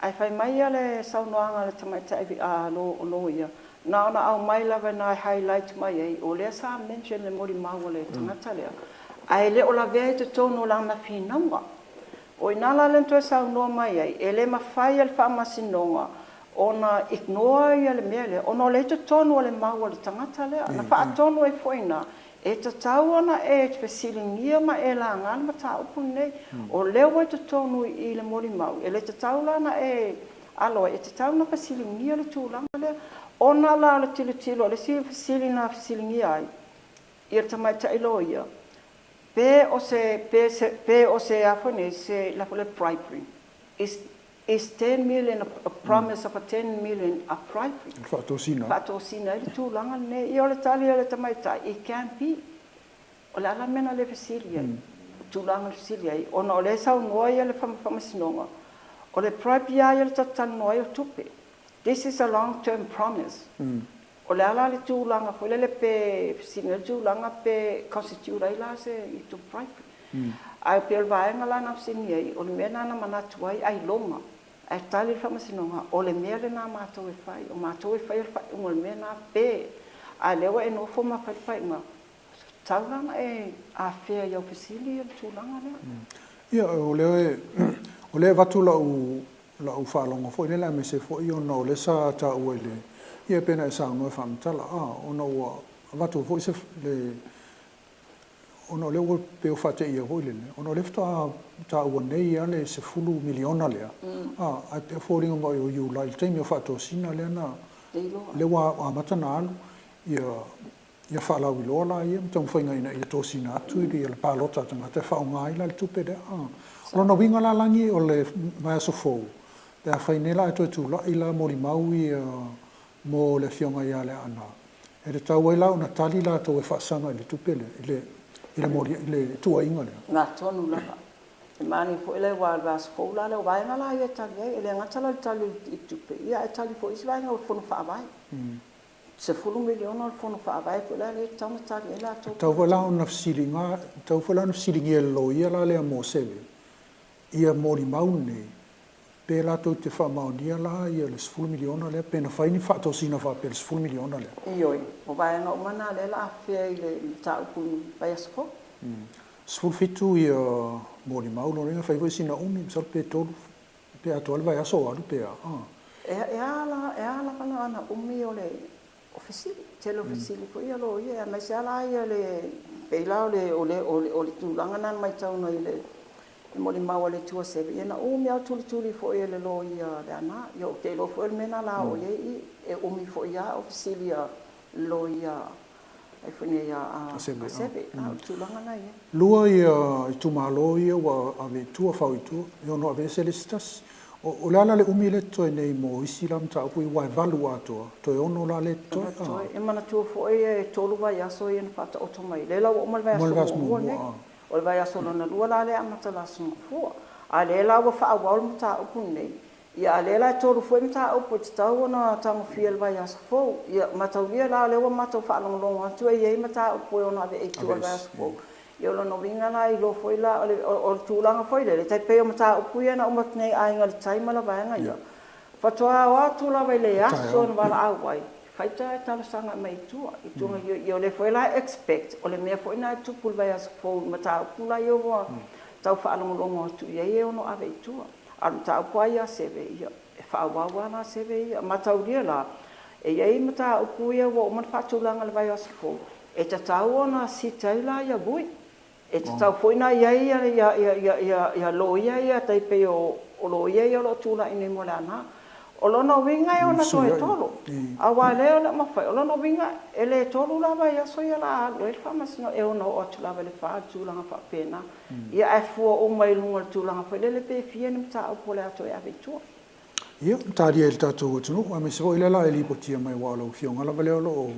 [SPEAKER 5] Ae fai mai ia le saunoaga a le tamaitai loia, na ona aumai lava ina e highlight mai ai, o lea sa mention le molimau a le tagata lea, ae le o lavea i totonu o lana finauga. O i ina la lea na toe saunoa mai ai, e le mafai e le Faamasinoga ona ignore ia le mea lea, ona o lea e i totonu o le mau a le tagata lea. Na faatonu ai foi i ina, E tatau ona e fesiligia ma e laga le mataupu lenei. O lea ua i totonu i le molimau, e le tatau la ona e alo ai, e tatau ona fesiligia le tulaga lea. Ona la o le tilotilo, o le isi fesili na fesiligia ai ia le tamaitai loia, pe o se, pe se, pe o se a foi nei, se la foi le bribery. Is, is 10 million, a promise of a 10 million a bribery?
[SPEAKER 4] Faatosina.
[SPEAKER 5] Faatosina ai le tulaga lenei. Ia o le tali a le tamaitai, it can't be. O le a la le mea na le fesili ai? Tulaga na fesili ai, ona o lea e saunoa ia le faamasinoga, o le bribe ia ia le tatou talanoa ai o tupe. This is a long term promise. O le a la le tulaga foi lele pe fesili ai le tulaga pe constitute ai la se itu bribery. Ae pei o le vaega la na fesili ai, o le mea lena na manatu ai ailoga, ae tali le faamasinoga, o le mea lena matou e fai, o matou e faia le faaiuga o le mea lena pe, a o lea ua e nofo ma fai le faaiuga, tatau la ona e afea i au fesili le tulaga lea.
[SPEAKER 4] Ia, o lea o lea e avatu lau lau faalogo foi lele aemaise foi ona o lea sa taua i le, ia pei ona e saunoa e faamatala, a, ona ua avatu foi se, le, ona o lea ua pei ua faateia foi lele, ona o lea faatoa taua nei lava le $10 miliona lea, a, ae pei e foliga mai o Iulai, i le taimi o faatosina lea na, lea ua amata ona alu, ia, ia faalauiloa laia ma taumafaiga ina ia tosina atu i le palota a tagata e faaaoga ai la le tupe lea. O lona uiga la Lagi o le vaiaso fou, pe afai nei la ae toe tulai la molimau ia mo le afioga ia Leaana, e tatau ai la ona tali latou e faasaga i le tupe lea, i le, i le moli, i le tuuaiga lea.
[SPEAKER 5] Na tonu lava. E manaia foi le aua o le vaiaso fou la lea, o vaega la ia e tali ai, e le gata la i le tali i le tupe, ia ae tali foi i isi vaega o le Fono Faavae. $10 miliona o le Fono Faavae foi la lea e tatau ona tali ai latou.
[SPEAKER 4] E tatau foi la ona fesiliga, e tatau foi la ona fesiligia e le loia la lea a Mosele ia molimau nei. Pe latou te faamaonia la ia le $10 miliona lea, pe na fai ni faatosina faapea i le $10 miliona lea?
[SPEAKER 5] Ioe, o vaega uma na lea la afea i le mataupu i le vaiaso fou.
[SPEAKER 4] 17 ia molimau, lona uiga na fai foi sina umi, masalo pe tolu, pe atoa le vaiaso o alu pe a.
[SPEAKER 5] E a lava la ona umi o le o fesili, tele o fesili foi ia loia, aemaise lava la ia le pei la o le o le o le tulaga lena na matauina i le molimau a le Itu a Seve, ia na umi lava o tulituli foi e le loia Leaana. Ia ou te iloa foi o le mea lena la oo i ai i, e umi foi lava o fesili a le loia ai foi nei a Seve, a o le tulaga lena e i ai.
[SPEAKER 4] Lua ia itumalo ia ua ave i tua, fao i tua, e ono aveese le isi tasi. O le a la le umi lea e totoe nei mo isi la mataupu ia aua e valu atoa, toe ono la lea e totoe?
[SPEAKER 5] E manatua foi e tolu vaiaso ia na faataoto mai, lea la ua uma le vaiaso muamua lenei. O le vaiaso lona lua la lea e amata i le Aso Gafua. A o lea la ua faaauau le mataupu lenei, ia a o lea la e tolu foi mataupu e tatau ona tagofia i le vaiaso fou. Ia mataulia la o lea ua matou faalogologo atu e i ai mataupu e ono ave i tua i le vaiaso fou. Ia o lona uiga la e iloa foi la o le o le tulaga foi lele, e tai pei o mataupu ia na uma atu nei i Aiga i le Tai ma la vaega ia, faatoa o atu lava i le aso na valaau ai, faita e talosaga mai i tua i tua ia o lea foi la e expect o le mea foi lena e tupu i le vaiaso fou i mataupu la ia ua tau faalogologo atu i ai e ono ave i tua. A o le mataupu lava ia a Seve, ia e faaauau lava la Seve ia. Mataulia la, e i ai mataupu ia ua uma ona faatulaga i le vaiaso fou, e tatau ona sit ai la ia Vui. E tatau foi ona i ai ia loia ia tai pei o loia ia o lo o tulai nei mo Leaana. O lona uiga e ono toe tolo, aua o lea e le o mafai. O lona uiga e le tolu la vaiaso ia o le a alu ai le faamasinoga, e ono oo atu lava i le fa i le tulaga faapena. Ia ae fua uma i luga o le tulaga foi lele pe fia ni mataupu o le a toe ave i tua.
[SPEAKER 4] Ia, talia i le tatou atunuu, aemaise foi lea la e lipotia mai aua o lau Afioga lava lea o lo o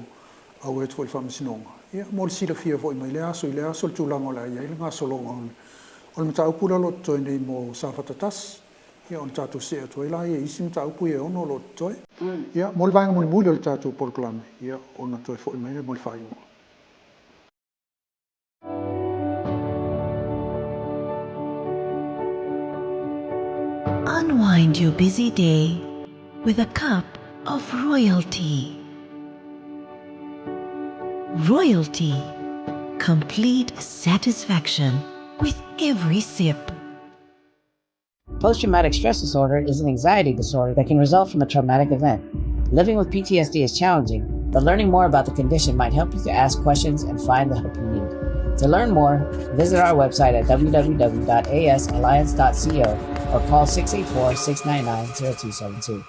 [SPEAKER 4] auai atu foi i le Faamasinoga. Ia, mo le silafia foi mai lea aso i lea aso le tulaga o le a i ai le gasologa o le mataupu lea o lo o totoe nei mo Safata 1, ia ona tatou see atu ai lea i isi mataupu ia e ono o lo o totoe. Ia, mo le vaega mulimuli o le tatou polokalame, ia, ona toe foi mai lea mo le faaiuga.
[SPEAKER 1] Unwind your busy day with a cup of royalty. Royalty. Complete satisfaction with every sip.
[SPEAKER 9] Post-traumatic stress disorder is an anxiety disorder that can result from a traumatic event. Living with PTSD is challenging, but learning more about the condition might help you to ask questions and find the help you need. To learn more, visit our website at www.asalliance.co or call 684-699-0272.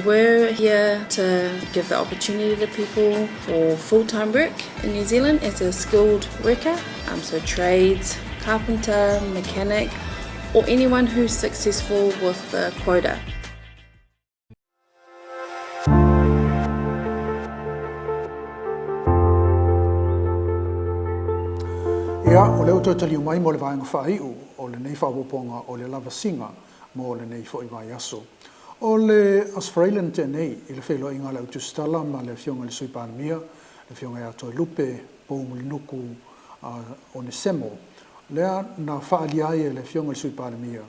[SPEAKER 10] We're here to give the opportunity to people for full-time work in New Zealand as a skilled worker, so trades, carpenter, mechanic, or anyone who's successful with the quota.
[SPEAKER 4] Ia, o lea ua toe taliu mai mo le vaega faaiu o lenei faaopoopoga o le lavasiga mo lenei foi vaiaso. O le Aso Faraile na tea nei i le feiloaiga a le Au Tusitala ma le Afioga i le Sui Palemia, le Afioga ia Toelupe Poumulinuku Onesemo, lea na faaalia ai e le Afioga i le Sui Palemia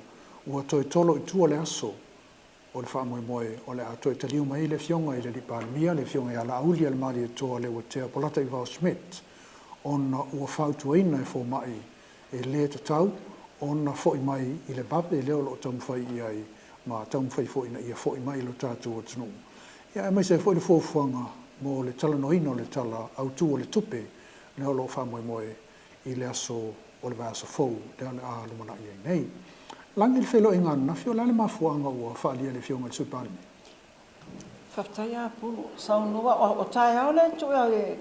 [SPEAKER 4] ua toe tolo i tua le aso o le faamoemoe o le a toe taliu mai ai le Afioga i le Alii Palemia, le Afioga ia Laauli-a-le-Malietoa Leuatea Polataivao Schmidt, ona ua fautuaina e fomai e le tatau ona foi mai i le vave lea o lo o taumafai i ai ma taumafai foi ina ia foi mai i lo tatou atunuu, ia aemaise ai foi le fuafuaga mo le talanoaina o le Tala Autu o le Tupe lea o lo o faamoemoe i le aso o le vaiaso fou lea o le a lumanai ai nei. Lagi i le feiloaiga ananafi, o le a le mafuaaga ua faaalia e le Afioga i le Sui Palemia?
[SPEAKER 5] Faafetai a Pulu. Saunoa, o taeao lea e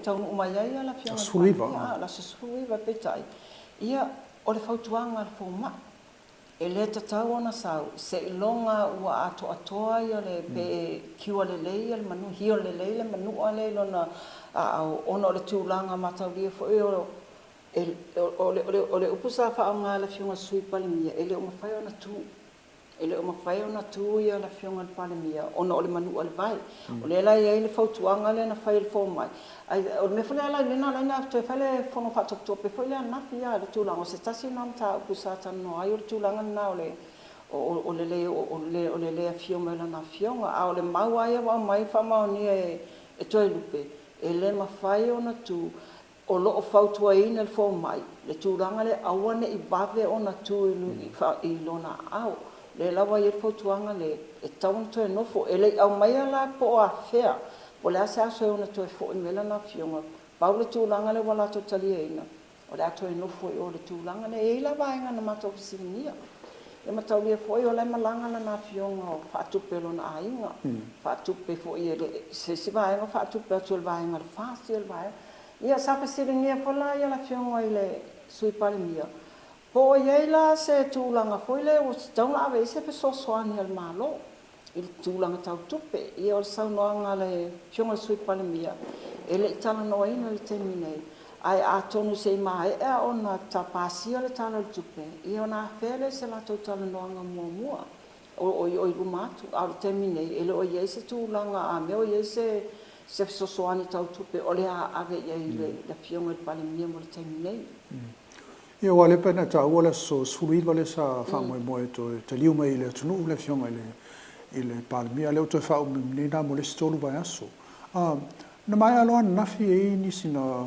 [SPEAKER 5] taunuu mai ai le Afioga i le Palemia, le aso 19, peitai, ia, o le fautuaga a le fomai, e le tatau ona sau seiloga ua atoatoa ia le, pe cure lelei ia le manu, heal lelei le manua lea i lona aao, ona o le tulaga mataulia foi o le upu sa faaaoga e le Afioga i le Sui Palemia, e le o mafai ona tu. E le o mafai ona tu ia le Afioga i le Palemia ona o le manua o le vae. O lea la e i ai le fautuaga lea na fai e le fomai, ae o le mea foi lea la na ala ai ona toe fai le fono faatopetope foi lea ananafi i le tulaga o se tasi lena o mataupu sa talanoa ai o le tulaga lena o le o le le o le le afio mai o lana afioga. A o le mau lava ia ua aumai faamaonia e Toelupe, e le mafai ona tu. O lo o fautuaina e le fomai le tulaga lea aua ne i vave ona tu i lona aao. O lea la ua i ai le fautuaga lea e tatau ona toe nofo. E le i aumaia la po o afea, po o le a se aso e ono toe foi mai ai lana afioga. Pau le tulaga lea ua latou taliaina, o le a toe nofo i o i le tulaga lea. E i ai la vaega na matou fesiligia. E mataulia foi o la e malaga lana afioga o faatupe e lona aiga, faatupe foi e le, se isi vaega faatupe atu e le vaega a le FAST le vaega. Ia sa fesiligia foi la le Afioga i le Sui Palemia po o i ai la se tulaga foi lea ua tatau ona ave i ai se fesoasoani a le Malo i le tulaga tau tupe. Ia o le saunoaga a le Afioga i le Sui Palemia, e le i talanoaina i le taimi nei, ae atonu se i maea ona pasia le Tala o le Tupe, ia ona afea lea i se latou talanoaga muamua o i luma atu. A o le taimi nei, e le o i ai se tulaga a mea o i ai se fesoasoani tau tupe o le a ave i ai i le Afioga i le Palemia mo le taimi nei.
[SPEAKER 4] Ia, aua o lea pei ona e taua le aso 19 lea sa faamoemoe e toe taliu mai i le atunuu le Afioga i le Palemia, a o lea ua toe faaumi nei la mo le isi tolu vaiaso. Na maea loa ananafi e i ai nisi na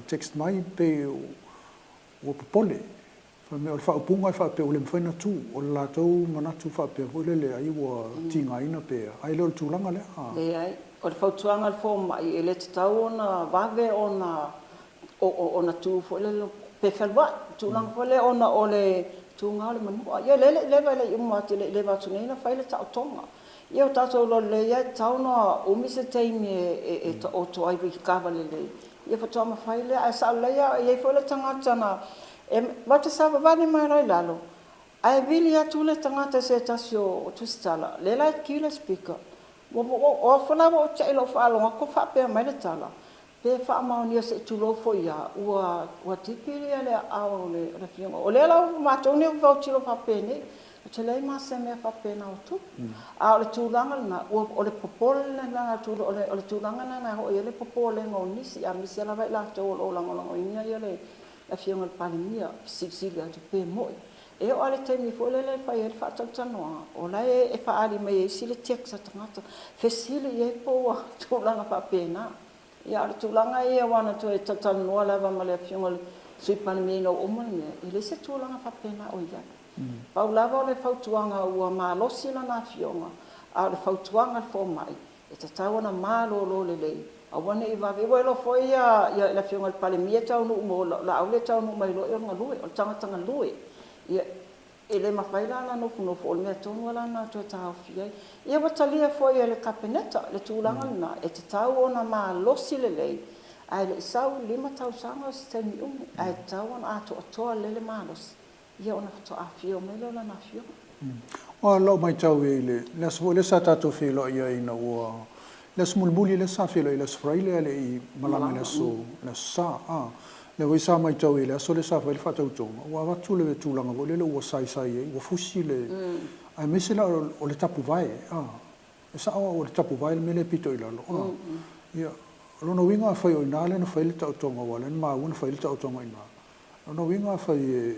[SPEAKER 4] text mai pei ua popole, fai mai o le faaupuga e faapea ua le mafai ona tu, o le latou manatu faapea foi lele ai ua tigaina pe a, ae le o le tulaga lea.
[SPEAKER 5] Leai, o le fautuaga a le fomai e le tatau ona vave ona ona tu foi lele pe fealuai, tulaga foi lea ona o le tuga o le manua. Ia lea e le i leva, e le i uma atu, e le i leva atu nei na fai le taotoga. Ia ua tatou iloa lelei lava e tatau ona umi se taimi e taoto ai i kava lelei, ia faatoa mafai lea. Ae sao lelei lava, e i ai foi le tagata na, matou te savavali mai loa i lalo, ae vili atu le tagata i se tasi o Tusitala, lea la e ki le speaker, o au foi la ua ou te'i i lou faalogo atu o faapea mai le tala, Pe faamaonia se i tulou foi a ua tipi le aao o le afioga. O lea la ua matou nei ua autilo faapenei, ou te leai ma se mea faapena o tupu. A o le tulaga lena, o le popole lena, o le tulaga lena e oo i ai le popolega o nisi, aemaise lava i latou o lo o lagolagoina le Afioga i le Palemia, fesilisili atu pe moni. E oo lava i le taimi foi lele e fai ai le faatalatalanoaga, o la e faaali mai e isi le text a tagata, fesili i ai po ua tulaga faapena. Ia, a o le tulaga ia aua na toe talatalanoa lava ma le Afioga i le Sui Palemia ina ua uma le mea, e leai se tulaga faapena o i ai. Pau lava o le fautuaga ua malosi lana afioga, a o le fautuaga a le fomai, e tatau ona malolo lelei, aua ne i vave. Ua iloa foi le Afioga i le Palemia e taunuu mo Laauli e taunuu mai loa o le galue, o le tagata galue. Ia, E le mafai la ona nofonofo, o le mea tonu lava lena na toe taofi ai. Ia ua talia foi e le Kapeneta le tulaga lena, e tatau ona malosi lelei, ae le i sau le 5 tausaga o se taimi umi, ae tatau ona atoatoa lelei le malosi, ia ona faatoa afio mai lea o lana afioga.
[SPEAKER 4] Aua o lau matau i ai i le aso foi lea sa tatou feiloai ai ina ua, le aso mulimuli lea sa feiloai i le aso Faraile ae le i malaga i le aso Sa, a. Lea foi sa matau i le aso lea sa fai ai le faatautoga, ua avatu le tulaga foi lele ua saisai ai, ua fusi le, aemaise la o le tapuvae, a. E sao au o le tapuvae le mea lea e pito i lalo, a. Ia, o lona uiga afai o i ina lea na fai ai le taotoga aua o lea na maua na fai ai le taotoga i ina, o lona uiga afai e,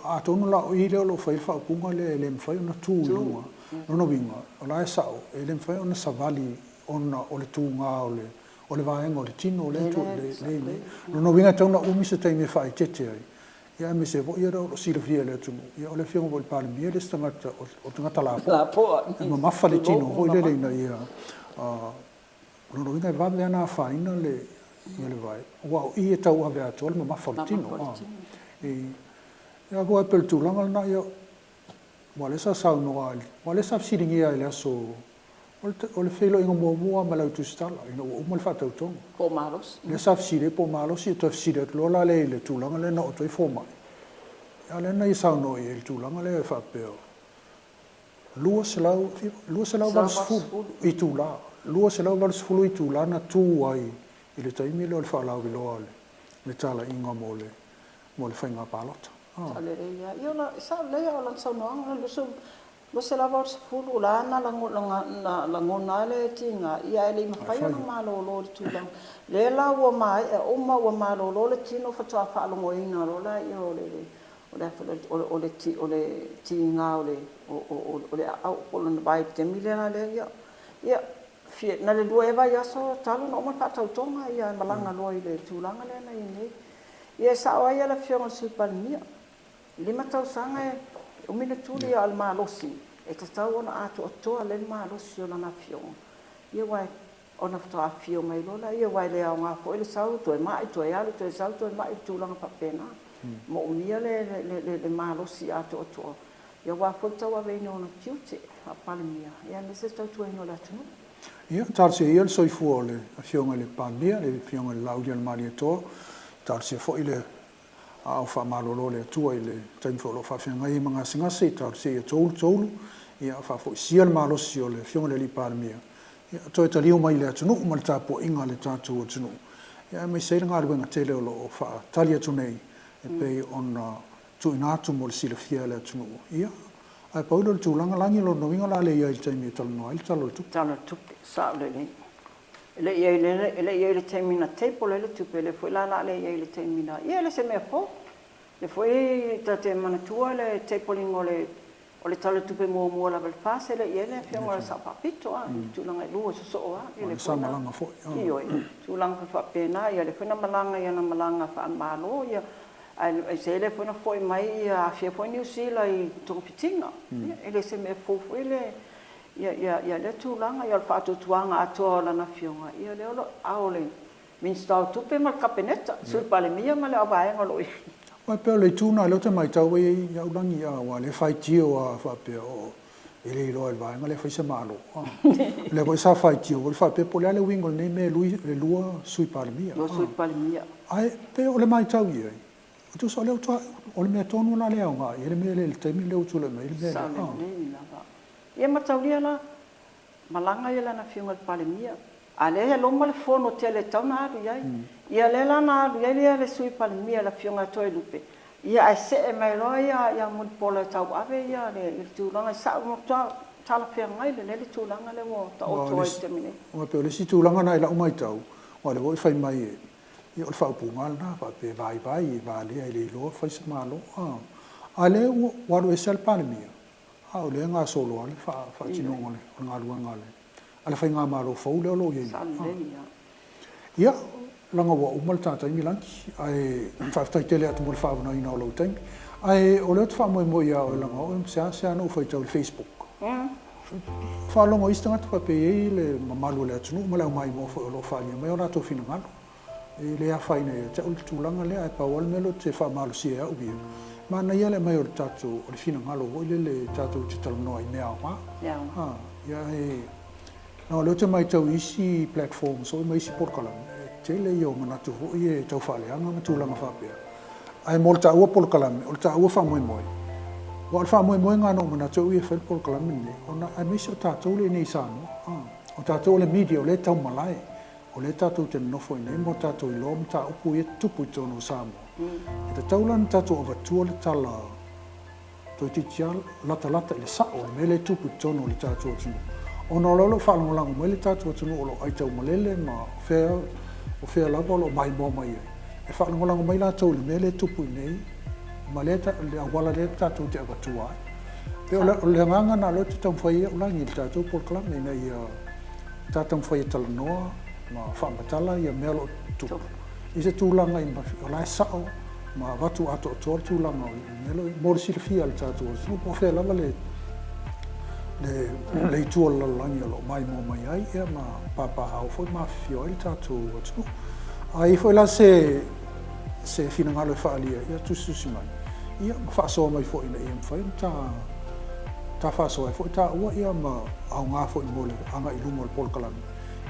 [SPEAKER 4] atonu la o i lea o lo o fai ai le faaupuga lea e le mafai ona tu i luga, o lona uiga, o la e sao, e le mafai ona savali ona o le tuga o le O le vaega o le tino lea e i inei. O lona uiga e tatau ona umi se taimi e faaeteete ai, ia aemaise foi o lo o silafia e le atunuu, ia o le Afioga foi i le Palemia e le o se tagata, o le tagata lapoa, e mamafa le tino foi lele ina ia, o lona uiga e vave lava ona afaina le vae, aua o i e tauave atoa le mamafa o le tino. Ia aua e pei o le tulaga lena, ia, aua o lea sa saunoa, aua o lea sa fesiligia i le aso O le feiloaiga muamua lava ma le au tusitala ina ua uma le faatautoga.
[SPEAKER 5] Po o malosi.
[SPEAKER 4] Lea sa fesili ai po o malosi, toe fesili atu loa la lea i le tulaga lea na oo atu ai fomai. A o lea na ia saunoa i ai i le tulaga lea e faapea, 280 itula, 280 itula na tu ai i le taimi lea o le faalauiloa o le talaiga mo le faiga palota.
[SPEAKER 5] Sao lelei lava. Ia, e sao lelei lava o lana saunoaga, 280 o la na lagona ai le tiga, ia ae le i mafai ona malolo i le tulaga. Lea la ua maea uma ua malolo le tino faatoa faalogoina loa lea o le o le tiga o le aao po o lona vae i le taimi lea la lea, ia, na o le 2 ea vaiaso talu ona uma le faatautoga, ia ae malaga loa i le tulaga lea na i ai nei. Ia e sao ai le Afioga i le Sui Palemia, 5 tausaga e umi le tuli a o le malosi e tatau ona atoatoa lelei le malosi o lana afioga, ia aua ona faatoa afifio mai loa lea, aua e le aoga foi le sau toe mai toe alu toe sau toe mai, tulaga faapena. E moomia le malosi atoatoa aua foi le tauaveina o ona tiute faa-Palemia aemaise le tautuaina o le atunuu.
[SPEAKER 4] Ia, talosia ia le soifua o le Afioga i le Palemia, le Afioga i le Laaulialemalietoa, talosia foi le aao faamalolo o le Atua i le taimi foi o lo o faafeagai ai ma gasegase, talosia ia toulu toulu, ia faafoisia le malosi o le Afioga i le Alii Palemia, ia toe taliu mai i le atunuu ma le tapuaiga a le tatou atunuu, ia aemaise ai le galuega tele o lo o faatali atu nei e pei ona tuuina atu mo le silafia e le atunuu. Ia, ae pau lea o le tulaga, Lagi, lona uiga o le a le i ai i le taimi e talanoa ai le Tala o le Tupe.
[SPEAKER 5] Tala o le Tupe, sao lelei. E le i i ai e le i i ai i le taimi na table ai le tupe, lea foi la o le a le i ai i le taimi na, ia e le o se mea fou. Lea foi ta te manatua le table ina o le o le Tala o le Tupe muamua lava i le FAST e le i i ai le Afioga i le Sao Faapito, a, i tulaga e lua e sosoo lava. Ia lea foi na, ioe, tulaga foi faapena, ia lea foi na malaga i ana malaga faale-Malo, ia, ae lea foi na foi mai ia aafia foi Niu Sila i togafitiga. Ia, e le o se mea fou foi le ia lea tulaga, ia o le faatuatuaga atoa o lana Afioga, ia lea o lo o ao le Minisita o Tupe ma le Kapeneta, Sui Palemia ma le au vaega o lo o i ai.
[SPEAKER 4] Aua e pei o le itu lena o lea ou te matau ai i au lagi, aua o lea e faitio lava faapea o e le iloa e le vaega lea e fai se Malo. O lea foi sa faitio foi faapea po o le a le uiga o lenei mea e 2 Sui Palemia.
[SPEAKER 5] 2 Sui Palemia.
[SPEAKER 4] Ae pei o le matau i ai, tusa o lea ua o le mea tonu la lea e aoga i ai le mea lea i le taimi lea ua tulai mai ai le mea lea.
[SPEAKER 5] Sao lelei lava. Ia mataulia la, malaga ia lana Afioga i le Palemia, a lea e loma le fono tele e tatau ona alu i ai. Ia lea la na alu i ai le Sui Palemia le Afioga ia Toelupe, ia ae see mai loa ia Mulipola e tauave le tulaga i sao matua talafeagai lelei le tulaga lea ua taoto ai i le taimi nei.
[SPEAKER 4] Aua e pei o le isi tulaga lena i lau matau, aua o lea foi e fai mai e, ia o le faaupuga lava lena, faapea e vaivai, e valea, e le iloa fai se Malo. A o lea ua alu ese lava le Palemia, A o lea e gasolo lava le faatinoga o le galuega a le faigamalo fou lea o lo o i ai nei. Ia, leaga ua uma le ta taimi Lagi, ae faafetai tele atu mo le faaavanoaina o lou taimi. Ae o lea ou te faamoemoe ia oe leaga o oe e seasea ona ou faitau i le Facebook. Faalogo isi tagata faapea e i ai le mamalu o le atunuu ma le aumaimoa foi o lo o faaalia mai o latou finagalo. E le afaina ia te au le tulaga lea, ae pau lava le mea lea ou te faamalosia e au ia, manaia le aumai o le tatou, o le finagalo foi lele tatou te talanoa i mea aoga. Ia ae leaga o lea ou te matau i isi platforms foi ma isi polokalame, e tele ia o manatu foi e tau faaleaga ma tulaga faapea. Ae mo le taua polokalame, o le taua faamoemoe. Aua o le faamoemoega na ou manatu ai au ia e fai le polokalame lenei, ona aemaise o tatou lea i inei i Samoa, o tatou o le media o lea e taumalae. O lea tatou te nonofo i inei ma o tatou iloa mataupu ia e tutupu i totonu o Samoa. E tatau la ona tatou avatua le tala toeitiiti lava latalata i le sao o le mea lea e tupu i totonu o le tatou atunuu. Ona o lea o lo o faalagolago mai le tatou atunuu o lo o aitaumalele ma fea, o fea lava o lo o maimoa mai ai. E faalagolago mai latou i le mea lea e tupu i inei ma le auala lea tatou te avatua ai. E pei o le agaga lena o lea ou te taumafai ai au lagi i le tatou polokalame ina ia Ta taumafai e talanoa ma faamatala ia mea o lo o tutupu i se tulaga o la e sao ma avatu atoatoa le tulaga o le mea lea mo le silafia e le tatou atunuu po o fea lava le le itu o le lalolagi o lo o maimoa mai ai ia ma papaaao foi ma afifio ai le tatou atunuu. A i ai foi la se se finagalo e faaalia, ia tusitusi mai, ia ma faasoa mai foi ina ia mafai ona ta ta faasoa ai foi taua ia ma aoga foi mo le agai i luma o le polokalame,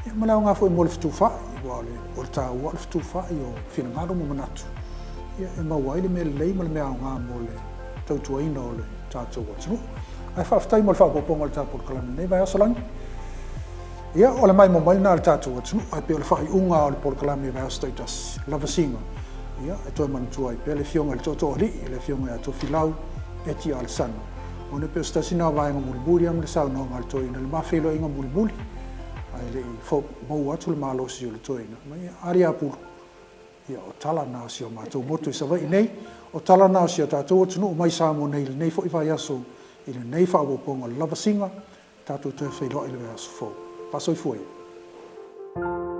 [SPEAKER 4] ia ma le aoga foi mo le fetufaai, aua o le o le taua o le fetufaai o finagalo ma manatu, ia e maua ai le mea lelei ma le mea aoga mo le tautuaina o le tatou atunuu. Ae faafetai mo le faaopoopoga o le ta polokalame i lenei vaiaso Lagi. Ia, o le maimoa mai lena a le tatou atunuu, ae pei o le faaiuga o le polokalame i vaiaso taitasi, lavasiga, Ia, e toe manatua ai pea le Afioga i le Tootooalii, le Afioga ia Tofilau Eti Alesana, ona e pei o se tasi lena o vaega mulimuli lava ma le saunoaga a le toeaina i le ma feiloaiga mulimuli, ae le i maua atu le malosi o le toeaina, ma ia, ali a pulu, ia o tala na o si o matou motu i Savaii nei, o tala na o si o tatou atunuu mai Samoa nei i lenei foi vaiaso, i lenei faaopoopoga o le lavasiga, tatou toe feiloai i le vaiaso fou. Faasoifua ia.